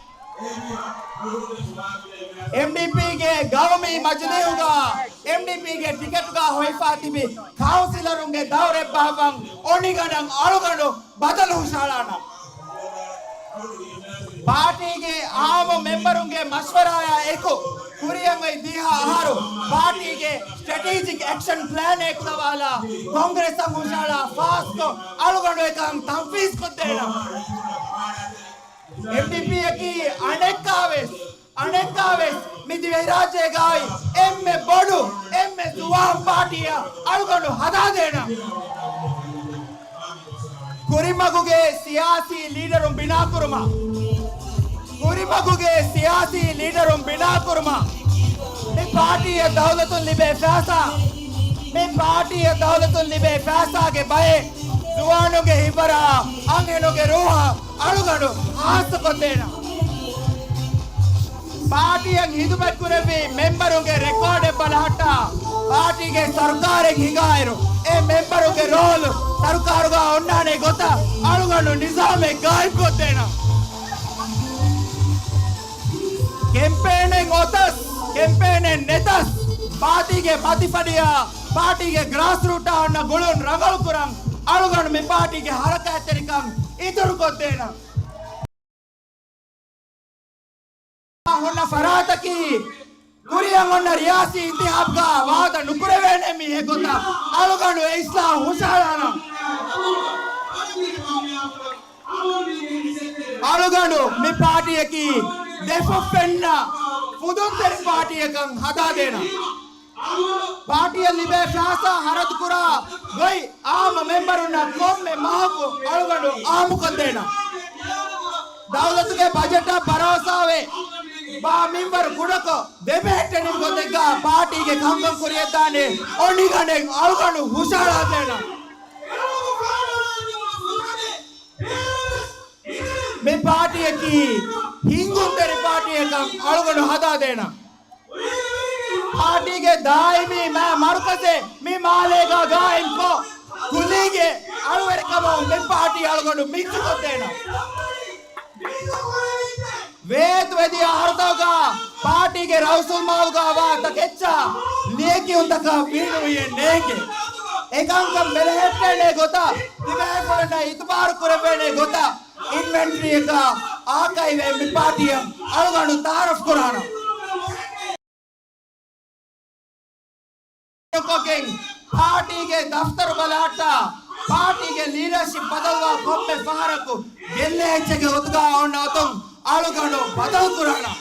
އެމްޑީޕީގެ ގައުމީ މަޖިލީހުގަ އެމްޑީޕީގެ ޓިކެޓުގަ ހޮވިފަ ތިބި ކައުންސިލަރުންގެ ދައުރެއް ބަހައްވަން އޮނިގަނޑަށް އަޅުގަނޑު ބަދަލު ހުށައަޅާނަން. ޕާޓީގެ އާއްމު މެމްބަރުންގެ މަޝްވަރާއާ އެކު، ކުރިއަށް އޮތް ދިހަ އަހަރު ޕާޓީގެ ސްޓްރެޓެޖިކް އެކްޝަން ޕްލޭން އެކުލަވާލާ، ކޮންގްރެސްއަށް ހުށައަޅާ ފާސްކޮށް، އަޅުގަނޑު އެކަން ތަންފީޒް ކޮށްދޭނަން. އެމްޑީޕީއަކީ އަނެއްކާވެސް، އަނެއްކާވެސް މި ދިވެހިރާއްޖޭގައި އެންމެ ބޮޑު، އެންމެ ޒުވާން ޕާޓީއަށް އަޅުގަނޑު ހަދާދޭނަން. ކުރިމަގުގެ ސިޔާސީ ލީޑަރުން ބިނާކުރުމަށް، ކުރިމަގުގެ ސިޔާސީ ލީޑަރުން ބިނާކުރުމަށް، މި ޕާޓީއަށް ދައުލަތުން ލިބޭ ފައިސާ، މި ޕާޓީއަށް ދައުލަތުން ލިބޭ ފައިސާގެ ބައެއް ޒުވާނުންގެ ހިތްވަރާ، އަންހެނުންގެ ރޫހަށް އަޅުގަނޑު ހާއްސަކޮށްދޭނަން. ޕާޓީއަށް ހިދުމަތްކުރެއްވި މެމްބަރުންގެ ރެކޯޑެއް ބަލަހައްޓާ، ޕާޓީގެ ސަރުކާރެއް ހިނގާއިރު، އެ މެމްބަރުންގެ ރޯލު ސަރުކާރުގަ އޮންނާނެ ގޮތަށް އަޅުގަނޑު ނިޒާމެއް ގާއިމްކޮށްދޭނަން. ކެމްޕޭނެއް އޮތަސް، ކެމްޕޭނެއް ނެތަސް، ޕާޓީގެ މަތިފަޑިއާ، ޕާޓީގެ ގްރާސްރޫޓާ އޮންނަ ގުޅުން ރަނގަޅުކުރަން އަޅުގަނޑު މި ޕާޓީގެ ހަރަކާތްތެރިކަން އިތުރުކޮށްދޭނަން. ހުންނަ ފަރާތަކީ، ކުރިއަށް އޮންނަ ރިޔާސީ އިންތިހާބްގަ ވާދަ ނުކުރެވޭނެ މީހެއް ގޮތަށް އަޅުގަނޑު އެ އިސްލާހު ހުށައަޅާނަން. އަޅުގަނޑު މި ޕާޓީއަކީ ދެފޮށް ފެންނަ ފުދުންތެރި ޕާޓީއަކަށް ހަދާދޭނަން. ޕާޓީއަށް ލިބޭ ފައިސާ ހަރަދުކުރާ ގޮތް އާއްމު މެމްބަރުންނަށް ކޮންމެ މަހަކު އަޅުގަނޑު އާއްމުކޮށްދޭނަން. ދައުލަތުގެ ބަޖެޓަށް ބަރޯސާވެ، ބާ މިންވަރު ކުޑަކޮށް، ދެބެހެއްޓެނިވި ގޮތެއްގަ ޕާޓީގެ ކަންކަން ކުރިއަށްދާނެ އޮނިގަނޑެއް އަޅުގަނޑު ހުށައަޅާދޭނަން. މި ޕާޓީއަކީ ހިންގުންތެރި ޕާޓީއަކަށް އަޅުގަނޑު ހަދާދޭނަން. ޕާޓީގެ ދާއިމީ މާ މަރުކަޒެއް މި މާލޭގަ ގާއިމްކޮށް، ކުލީގެ އަޅުވެރިކަމުން މި ޕާޓީ އަޅުގަނޑު މިކްސްކޮށްދޭނަން. ވޭތުވެދިޔަ އަހަރުތަކުގަ ޕާޓީގެ ރައުސުލްމާލުގަ ވާ ތަކެއްޗާ ލިޔެކިޔުންތަކަށް ވީނުވިއެއް ނޭނގެ. އެކަންކަން ބެލެހެއްޓޭނެ ގޮތަށް، ތިބޭފުޅުންނަށް އިތުބާރު ކުރެވޭނެ ގޮތަށް، އިންވެންޓްރީއަކަށް އާކައިވެ މި ޕާޓީއަށް އަޅުގަނޑު ތައާރަފް ކުރާނަން. ކޮށްގެން ޕާޓީގެ ދަފްތަރު ބަލަހައްޓާ، ޕާޓީގެ ލީޑަރޝިޕް ބަދަލުވާ ކޮންމެ ފަހަރަކު ގެއްލޭ އެއްޗެއްގެ ގޮތުގަ އޮންނަ އޮތުން އަޅުގަނޑު ބަދަލު ކުރާނަން.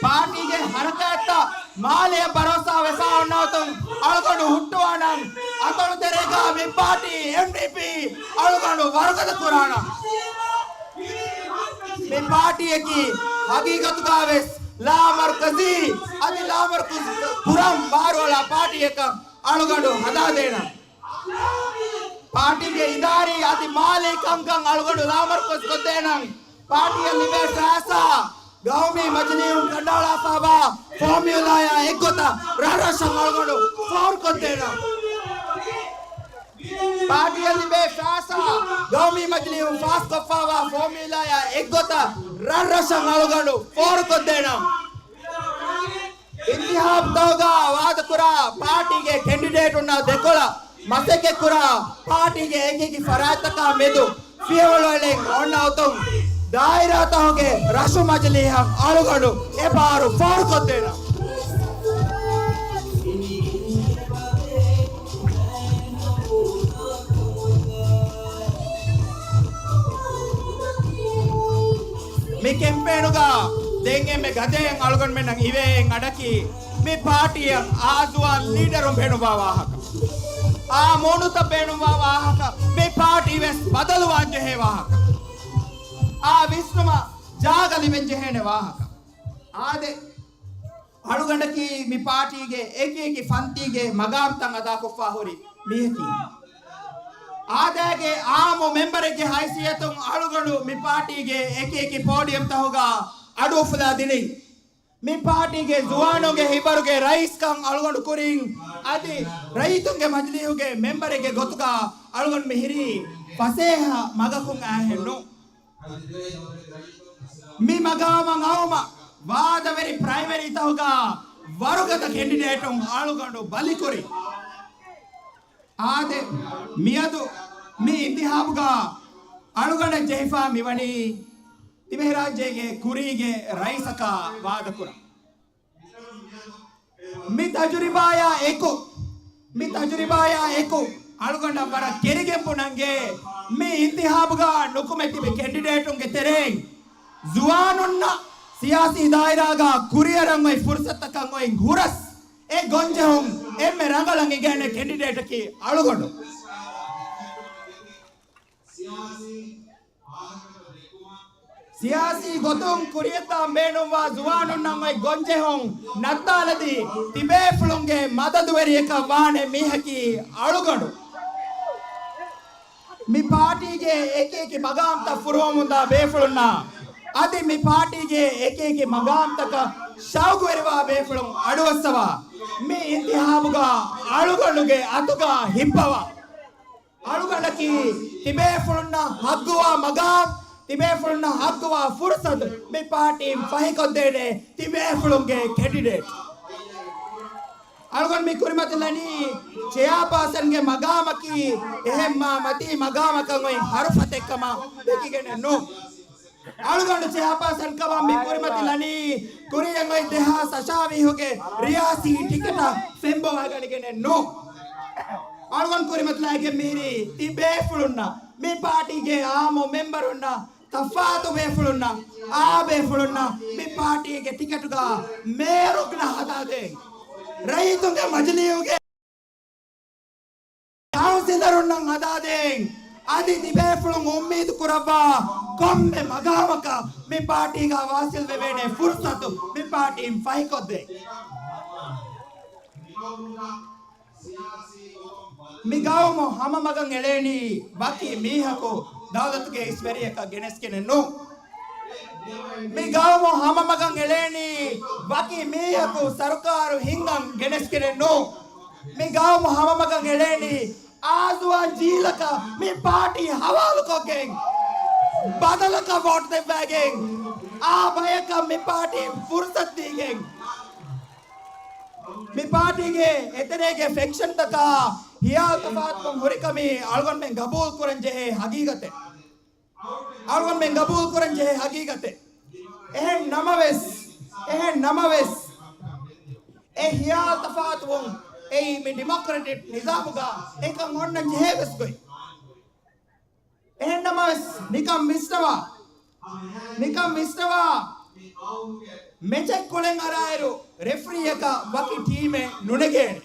ޕާޓީގެ ހަރަކާތްތައް މާލެއަށް ބަރޯސާ ވެފަ އޮންނަ އޮތުން އަޅުގަނޑު ހުއްޓުވާނަން. އަތޮޅު ތެރޭގަ މި ޕާޓީ އެމްޑީޕީ އަޅުގަނޑު ވަރުގަދަ ކުރާނަން. މި ޕާޓީއަކީ ހަގީގަތުގަވެސް ލާމަރުކަޒީ، އަދި ލާމަރުކަޒު ކުރަން ބާރުއަޅާ ޕާޓީއަކަށް އަޅުގަނޑު ހަދާދޭނަން. ޕާޓީގެ އިދާރީ އަދި މާލީ ކަންކަން އަޅުގަނޑު ލާމަރުކަޒު ކޮށްދޭނަން. ޕާޓީއަށް ލިބޭ ފައިސާ ގައުމީ މަޖިލީހުން ކަނޑައަޅާފައިވާ ފޯމިއުލާއާ އެއްގޮތަށް ރަށްރަށަށް އަޅުގަނޑު ފޯރުކޮށްދޭނަން. ޕާޓީއަށް ލިބޭ ފައިސާ ގައުމީ މަޖިލީހުން ފާސްކޮށްފައިވާ ފޯމިއުލާއާ އެއްގޮތަށް ރަށްރަށަށް އަޅުގަނޑު ފޯރުކޮށްދޭނަން. އިންތިހާބުތަކުގަ ވާދަކުރާ ޕާޓީގެ ކެންޑިޑޭޓުންނާ ދެކޮޅަށް މަސައްކަތްކުރާ ޕާޓީގެ އެކިއެކި ފަރާތްތަކާ މެދު ފިޔަވަޅުއެޅެން އޮންނަ އޮތުން ދާއިރާތަކުގެ ރަށު މަޖިލީހަށް އަޅުގަނޑު އެބާރު ފޯރުކޮށްދޭނަން. މި ކެމްޕޭނުގަ އެންމެ ގަދައިން އަޅުގަނޑުމެންނަށް އިވޭ އެއް އަޑަކީ، މި ޕާޓީއަށް އާ ޒުވާން ލީޑަރުން ބޭނުންވާ ވާހަކަ، އާ މޫނުތައް ބޭނުންވާ ވާހަކަ، މި ޕާޓީ ވެސް ބަދަލުވާން ޖެހޭ ވާހަކަ، އާ ވިސްނުމަށް ޖާގަ ލިބެން ޖެހޭނެ ވާހަކަ. އާދެ، އަޅުގަނޑަކީ މި ޕާޓީގެ އެކި އެކި ފަންތީގެ މަގާމްތައް އަދާކޮށްފާ ހުރި މީހަކީ. އާދައިގެ އާއްމު މެމްބަރެއްގެ ހައިސިއްޔަތުން އަޅުގަނޑު މި ޕާޓީގެ އެކި އެކި ޕޯޑިއަމްތަހުގަ އަޑުއުފުލާ ދިނީ. މި ޕާޓީގެ ޒުވާނުންގެ ހިބަރުގެ ރައީސްކަން އަޅުގަނޑު ކުރިން، އަދި ރައްޔިތުންގެ މަޖިލީހުގެ މެމްބަރެއްގެ ގޮތުގަ އަޅުގަނޑު މި ހިރީ ފަސޭހަ މަގަކުން އައިހެއްނު. މި މަގާމަށް އައުމަށް ވާދަވެރި ޕްރައިމަރީތަހުގަ ވަރުގަދަ ކެންޑިޑޭޓުން އަޅުގަނޑު ބަލިކުރި. އާދެ، މިއަދު މި އިންތިހާބުގަ އަޅުގަނޑަށް ޖެހިފާ މިވަނީ ތިބޭފުޅުންގެ ކުރީގެ ރައީސަކަށް ވާދަކުރަން. މި ތަޖުރިބާޔާ އެކު، މި ތަޖުރިބާޔާ އެކު އަޅުގަނޑަށް ވަރަށް ކެރިގެން ބުނަންގެ މި އިންތިހާބުގަ ނުކުމެ ތިބި ކެންޑިޑޭޓުންގެ ތެރެއިން ޒުވާނުންނަށް ސިޔާސީ ދާއިރާގަ ކުރިއަރަން އޮތް ފުރުސަތަކަށް އޮތް ހުރަސް އެ ގޮންޖެހުން އެންމެ ރަނގަޅަށް އިނގޭނެ ކެންޑިޑޭޓަކީ އަޅުގަނޑު. ސިޔާސީ ގޮތުން ކުރިއަށްދާން ބޭނުންވާ ޒުވާނުންނަށް އޮތް ގޮންޖެހުން ނައްތާލަދީ، ތިބޭފުޅުންގެ މަދަދުވެރިޔަކަށް ވާނެ މީހަކީ އަޅުގަނޑު. މި ޕާޓީގެ އެކި އެކި މަގާމްތައް ފުރުވަމުންދާ ބޭފުޅުންނާ، އަދި މި ޕާޓީގެ އެކި އެކި މަގާމްތަކަށް ޝައުގުވެރިވާ ބޭފުޅުން އަޑުއައްސަވާ، މި އިންތިހާބުގަ އަޅުގަނޑުގެ އަތުގަ ހިއްޕަވާ. އަޅުގަނޑަކީ ތިބޭފުޅުންނަށް ހައްގުވާ މަގާމް، ތިބޭފުޅުންނަށް ހައްގުވާ ފުރުސަތު މި ޕާޓީން ފަހިކޮށްދޭނެ ތިބޭފުޅުންގެ ކެންޑިޑޭޓް. އަޅުގަނޑު މި ކުރިމަތިލަނީ ޗެއާޕާސަންގެ މަގާމަކީ އެހެން މާ މަތީ މަގާމަކަށް އޮތް ހަރުފަތެއްކަމަށް ދެކިގެނެއް ނޫން. އަޅުގަނޑު ޗެއާޕާސަންކަމަށް މި ކުރިމަތިލަނީ ކުރިއަށް އޮތް ދެހާސް އަށާވީހުގެ ރިޔާސީ ޓިކެޓަށް ފެންބޮވާގަނެގެނެއް ނޫން. އަޅުގަނޑު ކުރިމަތިލައިގެން މިހިރީ ތި ބޭފުޅުންނަށް، މި ޕާޓީގެ އާއްމު މެމްބަރުންނަށް، ތަފާތު ބޭފުޅުންނަށް، އާ ބޭފުޅުންނަށް މި ޕާޓީގެ ޓިކެޓުގަ މޭޔަރުންނަށް ހަދާދޭން. ރައްޔިތުންގެ މަޖިލީހުގެ ކައުންސިލަރުންނަށް ހަދާދޭން. އަދި ތިބޭފުޅުން އުއްމީދު ކުރައްވާ ކޮންމެ މަގާމަކަށް މި ޕާޓީގަ ވާސިލް ވެވޭނެ ފުރުސަތު މި ޕާޓީން ފަހިކޮށްދޭން. މި ގައުމު ހަމަމަގަށް އެޅޭނީ ވަކި މީހަކު ދައުލަތުގެ އިސްވެރިޔަކަށް ގެނެސްގެނެއް ނޫން. މި ގައުމު ހަމަމަގަށް އެޅޭނީ ވަކި މީހަކު ސަރުކާރު ހިންގަން ގެނެސްގެނެއް ނޫން. މި ގައުމު ހަމަމަގަށް އެޅޭނީ އާޒުވާން ޖީލަކަށް މި ޕާޓީ ހަވާލުކޮށްގެން، ބަދަލަކަށް ވޯޓް ދެއްވައިގެން، އާ ބަޔަކަށް މި ޕާޓީ ފުރުސަތު ދީގެން. މި ޕާޓީގެ އެތެރޭގެ ފެކްޝަންތަކާ ހިޔާލު ތަފާތުކަން ހުރިކަމީ އަޅުގަނޑުމެން ގަބޫލު ކުރަން ޖެހޭ ހަގީގަތެއް. އަޅުގަނޑުމެން ގަބޫލު ކުރަން ޖެހޭ ހަގީގަތެއް. އެހެން ނަމަވެސް، އެހެން ނަމަވެސް، އެ ހިޔާލު ތަފާތުވުން އެއީ މި ޑިމޮކްރެޓިކް ނިޒާމުގަ އެކަން އޮންނަން ޖެހޭ ވެސް ގޮތް. އެހެން ނަމަވެސް، ނިކަން ވިސްނަވާ، ނިކަން ވިސްނަވާ، މެޗެއް ކުޅެން އަރާއިރު ރެފްރީއަކަށް ވަކި ޓީމެއް ނުނެގޭނެ.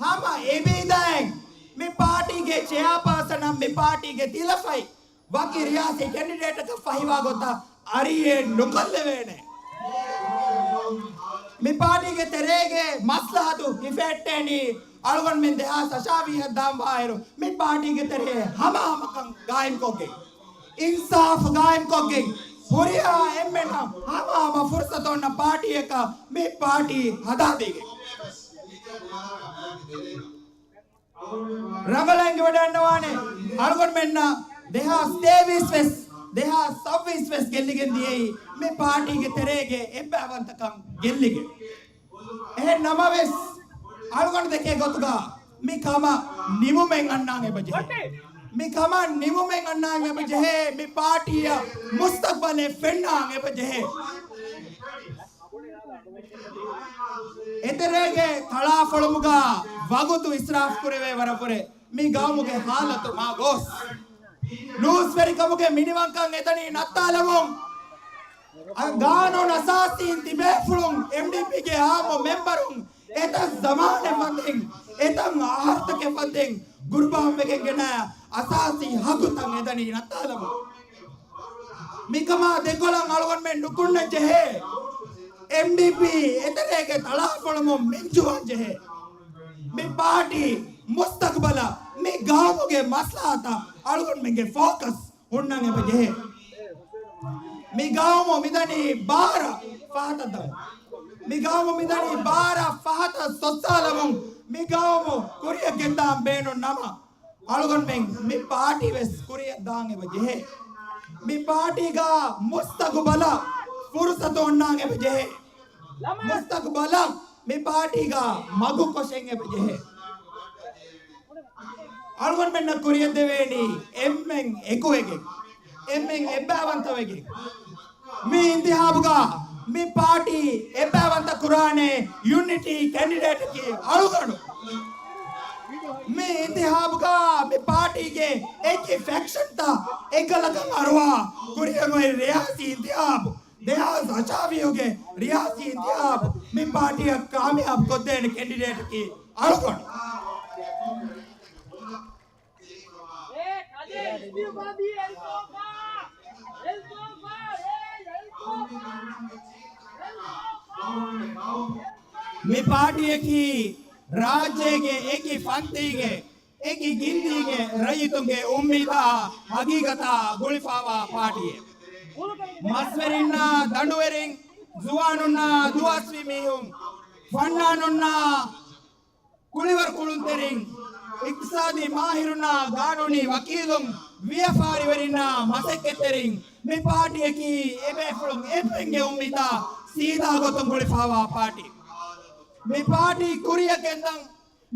ހަމަ އެބީދައިން މި ޕާޓީގެ ޗެއާޕާސަނަށް މި ޕާޓީގެ ތިލަފަތް ވަކި ރިޔާސީ ކެންޑިޑޭޓަކަށް ފަހިވާ ގޮތަށް އަރިއެއް ނުކޮށްލެވޭނެ. މި ޕާޓީގެ ތެރޭގެ މަސްލަހަތު ހިފެހެއްޓޭނީ އަޅުގަނޑުމެން ދެހާސް އަށާވީހަށް ދާންވާއިރު، މި ޕާޓީގެ ތެރޭ ހަމަހަމަކަން ގާއިމްކޮށްގެން، އިންސާފު ގާއިމްކޮށްގެން، ހުރިހާ އެންމެނަށް ހަމަހަމަ ފުރުސަތު އޮންނަ ޕާޓީއަކަށް މި ޕާޓީ ހަދާދީގެން. ރަނގަޅަށް އެނގިވަޑައިގަންނަވާނެ. އަޅުގަނޑުމެންނަށް ދެހާސް ތޭވީސް ވެސް، ދެހާސް ސައްވީސް ވެސް ގެއްލިގެން ދިޔައީ މި ޕާޓީގެ ތެރޭގެ އެއްބައިވަންތަކަން ގެއްލިގެން. އެހެން ނަމަވެސް، އަޅުގަނޑު ދެކޭ ގޮތުގަ މި ކަމަށް ނިމުމެއް އަންނާން އެބަ ޖެހޭ. މި ކަމަށް ނިމުމެއް އަންނާން އެބަ ޖެހޭ. މި ޕާޓީއަށް މުސްތަގްބަލެއް ފެންނާން އެބަ ޖެހޭ. އެތެރޭގެ ތަޅާފޮޅުމުގަ ވަގުތު އިސްރާފު ކުރެވޭ ވަރަށްވުރެ މި ގައުމުގެ ހާލަތު މާ ގޯސް. ނޫސްވެރިކަމުގެ މިނިވަންކަން އެދަނީ ނައްތާލަމުން. ގާނޫނު އަސާސީން ތިބޭފުޅުން އެމްޑީޕީގެ އާއްމު މެމްބަރުން އެތައް ޒަމާނެއް ފަންތިން، އެތައް އަހަރުތަކެއް ފަންތިން ގުރުބާންވެގެން ގެނައި އަސާސީ ހައްގުތައް އެދަނީ ނައްތާލަމުން. މިކަމާ ދެކޮޅަށް އަޅުގަނޑުމެން ނުކުންނަން ޖެހޭ. އެމްޑީޕީ އެތެރޭގެ ތަޅާފޮޅުމުން މިންޖުވާން ޖެހޭ. މި ޕާޓީ މުސްތަގުބަލަށް މި ގައުމުގެ މަސްލަހަތަށް އަޅުގަނޑުމެންގެ ފޯކަސް ހުންނަން އެބަ ޖެހޭ. މި ގައުމު މިދަނީ ބާރަ ފަހަތަށް ދަމުން. މި ގައުމު މިދަނީ ބާރަ ފަހަތަށް ސޮއްސާލަމުން. މި ގައުމު ކުރިއަށް ގެންދާން ބޭނުން ނަމަ، އަޅުގަނޑުމެން މި ޕާޓީ ވެސް ކުރިއަށް ދާން އެބަ ޖެހޭ. މި ޕާޓީގަ މުސްތަގުބަލަށް ފުރުސަތު އޮންނާން އެބަ ޖެހޭ. މުސްތަގުބަލަށް މި ޕާޓީގަ މަގު ކޮށެއް އެބަ ޖެހޭ. އަޅުގަނޑުމެންނަށް ކުރިއަށް ދެވޭނީ އެންމެން އެކުވެގެން، އެންމެން އެއްބައިވަންތަވެގެން. މި އިންތިހާބުގަ މި ޕާޓީ އެއްބައިވަންތަ ކުރާނެ ޔުނިޓީ ކެންޑިޑޭޓަކީ އަޅުގަނޑު. މި އިންތިހާބުގަ މި ޕާޓީގެ އެކި ފެކްޝަންތައް އެއްގަލަކަށް އަރުވާ ކުރިއަށް އޮތް ރިޔާސީ އިންތިހާބު، ދެހާސް އަށާވީހުގެ ރިޔާސީ އިންތިހާބު މި ޕާޓީއަށް ކާމިޔާބު ކޮށްދޭނެ ކެންޑިޑޭޓަކީ އަޅުގަނޑު. މި ޕާޓީއަކީ ރާއްޖޭގެ އެކި ފަންތީގެ، އެކި ގިންތީގެ ރައްޔިތުންގެ އުއްމީދާ ހަގީގަތާ ގުޅިފާވާ ޕާޓީއެއް. މަސްވެރިންނާ ދަނޑުވެރިން، ޒުވާނުންނާ ދުވަސްވީ މީހުން، ފަންނާނުންނާ ކުޅިވަރު ކުޅުންތެރިން، އިޤްތިޞާދީ މާހިރުންނާ ގާނޫނީ ވަކީލުން، ވިޔަފާރިވެރިންނާ މަސައްކަތްތެރިން، މި ޕާޓީއަކީ އެބޭފުޅުން އެންމެންގެ އުއްމީދާ ސީދާ ގޮތުން ގުޅިފާވާ ޕާޓީ. މި ޕާޓީ ކުރިއަށް ގެންދަން،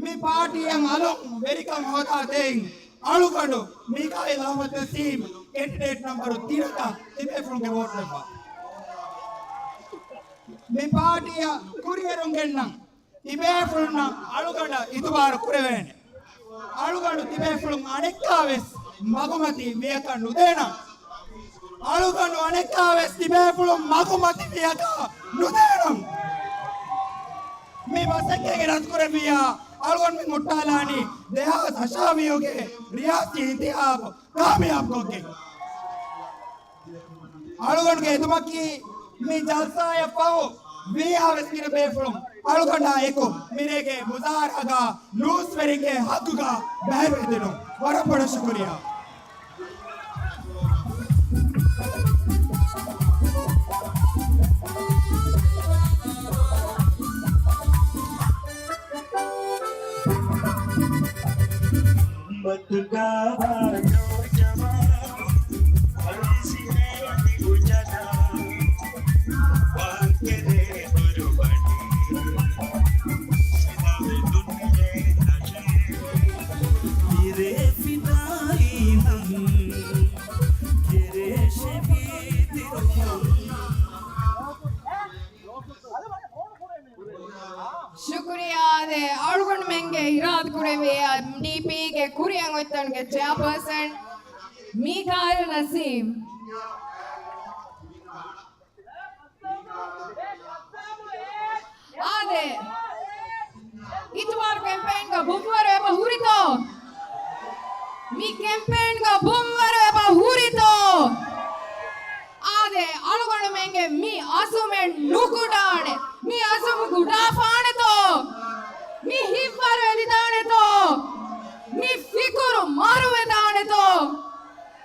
މި ޕާޓީއަށް އަލުން ވެރިކަން ހޯދާ ދޭން އަޅުގަނޑު މީކާއިލް އަޙްމަދު ނަސީމް ކެންޑިޑޭޓް ނަމްބަރު ތިނަކަށް ތިބޭފުޅުންގެ ވޯޓު ދެއްވާ. މި ޕާޓީއަށް ކުރިއެރުން ގެންނަން ތިބޭފުޅުންނަށް އަޅުގަނޑަށް އިތުބާރު ކުރެވޭނެ. އަޅުގަނޑު ތިބޭފުޅުން އަނެއްކާވެސް މަގުމަތި ވިޔަކަށް ނުދޭނަން. އަޅުގަނޑު އަނެއްކާވެސް ތިބޭފުޅުން މަގުމަތި ވިޔަކަށް ނުދޭނަން. މި މަސައްކަތް ރަދުކުރެއްވިއްޔާ އަޅުގަނޑުމެން ހުއްޓާލާނީ ދެހާސް އަށާވީހުގެ ރިޔާސީ އިންތިހާބު ކާމިޔާބު ކޮށްގެން. އަޅުގަނޑުގެ އެދުމަކީ މި ޖަލްސާއަށް ފަހު ވީހާވެސް ގިނަ ބޭފުޅުން އަޅުގަނޑާ އެކު މިރޭގެ މުޒާހަރާގަ ނޫސްވެރިންގެ ހައްގުގަ ބައިވެރިދިނުން. ވަރަށް ބޮޑަށް ޝުކުރިއްޔާ. ޝުކުރިއްޔާ. އާދެ، އަޅުގަނޑުމެންގެ އިރާދަކުރެއްވިއްޔާ އެމްޑީޕީގެ ކުރިއަށް އޮތްތަނުގެ ޗެއާޕާސަން މީކާއިލް ނަސީމް. އާދެ، އިތުބާރު ކެމްޕޭންގަ ބުންވަރު އެބަ ހުރިތޯ؟ މި ކެމްޕޭންގަ ބުންވަރު އެބަ ހުރިތޯ؟ އާދެ، އަޅުގަނޑުމެންގެ މި އަޒުމެއް ނުކުޑާނެ. މި އަޒުމު ކުޑާފާނެތޯ؟ މި ހިތްވަރު އެދިދާނެތޯ؟ މި ފިކުރު މަރުވެދާނެތޯ؟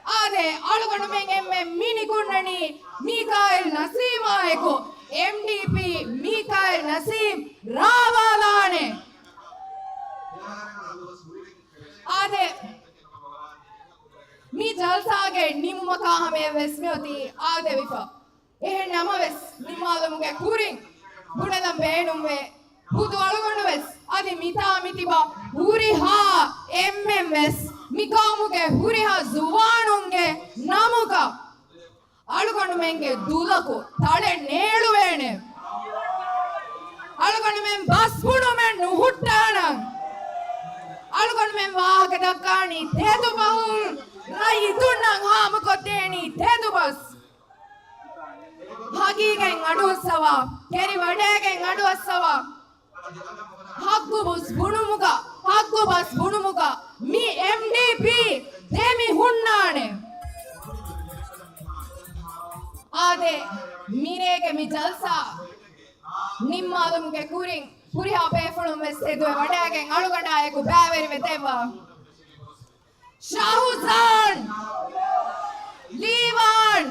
އާދެ، އަޅުގަނޑުމެން އެންމެ މި ނިކުންނަނީ މީކާއިލް ނަސީމާއެކު. އެމްޑީޕީ މީކާއިލް ނަސީމް ރާވާލާނެ. އާދެ، މި ޖަލްސާގެ ނިމުމަކާ ހަމަޔަށް ވެސް މިއޮތީ އާދެވިފަ. އެހެން ނަމަވެސް، ނިންމާލުމުގެ ކުރިން ބުނެލަން ބޭނުންވޭ، ހުދު އަޅުގަނޑުވެސް އަދި މިތާ މިތިބަ ހުރިހާ އެންމެންވެސް މި ގައުމުގެ ހުރިހާ ޒުވާނުންގެ ނަމުގަ އަޅުގަނޑުމެންގެ ދުލަކު ތަޅެއް ނޭޅުވޭނެ. އަޅުގަނޑުމެން ބަސްބުނުމެއް ނުހުއްޓާނަން. އަޅުގަނޑުމެން ވާހަކަ ދައްކާނީ ތެދުބަހުން، ރައްޔިތުންނަށް ހާމަކޮށްދޭނީ ތެދުބަސް. އަގީގެން އަޑުއައްސަވާ، ކެރިވަޑައިގެން އަޑުއައްސަވާ. ހައްގު ބަސް ބުނުމުގަ، ހައްގު ބަސް ބުނުމުގަ މި އެމްޑީޕީ ދެމި ހުންނާނެ. އާދެ، މިރޭގެ މި ޖަލްސާ ނިންމާލުމުގެ ކުރިން ހުރިހާ ބޭފުޅުން ވެސް ތެދުވެ ވަޑައިގެން އަޅުގަނޑާއެކު ބައިވެރިވެ ދެއްވާ. ޝާހުޒާން، ލީވާން،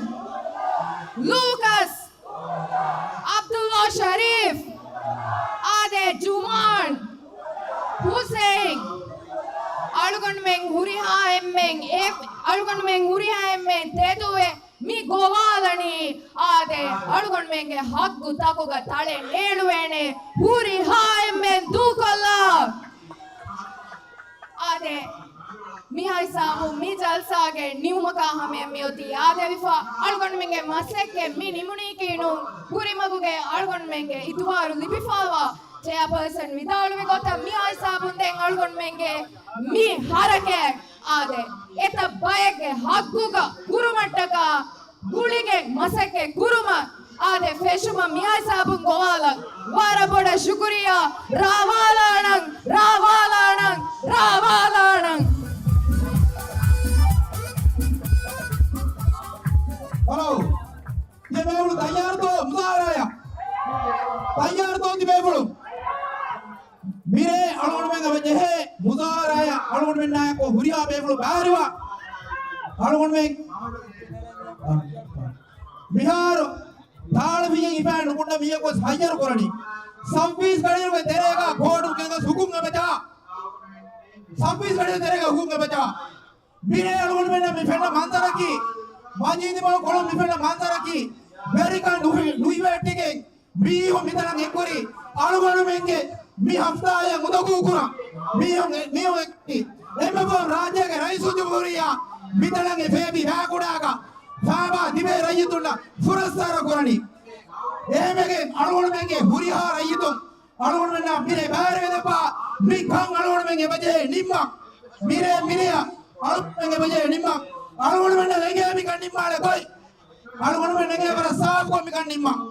ލޫކަސް، ޢަބްދުﷲ ޝަރީފް، އާދެ، ޖުމާން، ހުސެއިން، އަޅުގަނޑުމެން ހުރިހާ އެންމެން އެ، އަޅުގަނޑުމެން ހުރިހާ އެންމެން ތެދުވެ މި ގޮވާލަނީ. އާދެ، އަޅުގަނޑުމެންގެ ހައްގު ތަކުގަ ތަޅެއް ނޭޅުވޭނެ ހުރިހާ އެންމެން ދޫކޮށްލާ. އާދެ، މިހާ ހިސާބުން މި ޖަލްސާގެ ނިމުމަކާ ހަމަޔަށް މިއޮތީ އާދެވިފަ. އަޅުގަނޑުމެންގެ މަސައްކަތް މި ނިމުނީކީ ނޫން. ކުރިމަގުގެ އަޅުގަނޑުމެންގެ އިތުބާރު ލިބިފައިވާ ޗެއާޕާސަން ވިދާޅުވި ގޮތަށް މިހާ ހިސާބުން ދެން އަޅުގަނޑުމެންގެ މި ހަރަކާތް އާދެ، އެތައް ބައެއްގެ ހައްގުގަ ކުރުމަށްޓަކާ ގުޅިގެން މަސައްކަތް ކުރުމަށް އާދެ، ފެށުމަށް މިހާ ހިސާބުން ގޮވާލަން. ވަރަށް ބޮޑަށް ޝުކުރިއްޔާ. ރާވާލާނަން، ރާވާލާނަން، ރާވާލާނަން. ހަލޯ. ތި ބޭފުޅުން ތައްޔާރުތޯ މުޒާހަރާއަށް؟ ތައްޔާރުތޯ ތި ބޭފުޅުން؟ މިރޭ އަޅުގަނޑުމެން އެބަ ޖެހޭ މުޒާހަރާއަށް އަޅުގަނޑުމެންނާއެކު ހުރިހާ ބޭފުޅުން ބައިވެރިވާ. އަޅުގަނޑުމެން މިހާރު ތާޅަފިޔަ ހިފާ ނުކުންނަ މީހަކު ވެސް ހައްޔަރު ކުރަނީ. ސައްބީސް ގަޑިއިރުގެ ތެރޭގަ ބޯޑު ގެންގޮސް ހުކުމް އެބަ ޖާ. ސައްބީސް ގަޑިއިރުގެ ތެރޭގަ ހުކުމް އެބަ ޖާ. މިރޭ އަޅުގަނޑުމެންނަށް މި ފެންނަ މަންޒަރަކީ، މަޖީދު މަގު ކޮޅުން މި ފެންނަ މަންޒަރަކީ، ވެރިކަން ނުހި-، ނުހިވެއްޓިގެން މީހުން މިތަނަށް އެއްކުރީ. އަޅުގަނޑުމެންގެ މި ހަފްތާއަށް އުނދަގޫ ކުރަން މީހުން އެ-، މީހުން އެއްކި. އެންމެ ފަހުން ރާއްޖޭގެ ރައީސުލްޖުމްހޫރިއްޔާ މިތަނަށް އެ ފޭބި ފާކުޑާގަ ފާބާ ތިބޭ ރައްޔިތުންނަށް ފުރައްސާރަ ކުރަނީ. އެހެންވެގެން އަޅުގަނޑުމެންގެ ހުރިހާ ރައްޔިތުން އަޅުގަނޑުމެންނާ މިރޭ ބައިވެރިވެދެއްވާ. މި ކަން އަޅުގަނޑުމެން އެބަޖެހޭ ނިންމަން. މިރޭ މިރެއަށް އަޅުގަނޑުމެން އެބަޖެހޭ ނިންމަން. އަޅުގަނޑުމެންނަށް އެނގޭ މިކަން ނިންމާނެ ގޮތް. އަޅުގަނޑުމެން އެނގޭ ވަރަށް ސާފުކޮށް މިކަން ނިންމަން.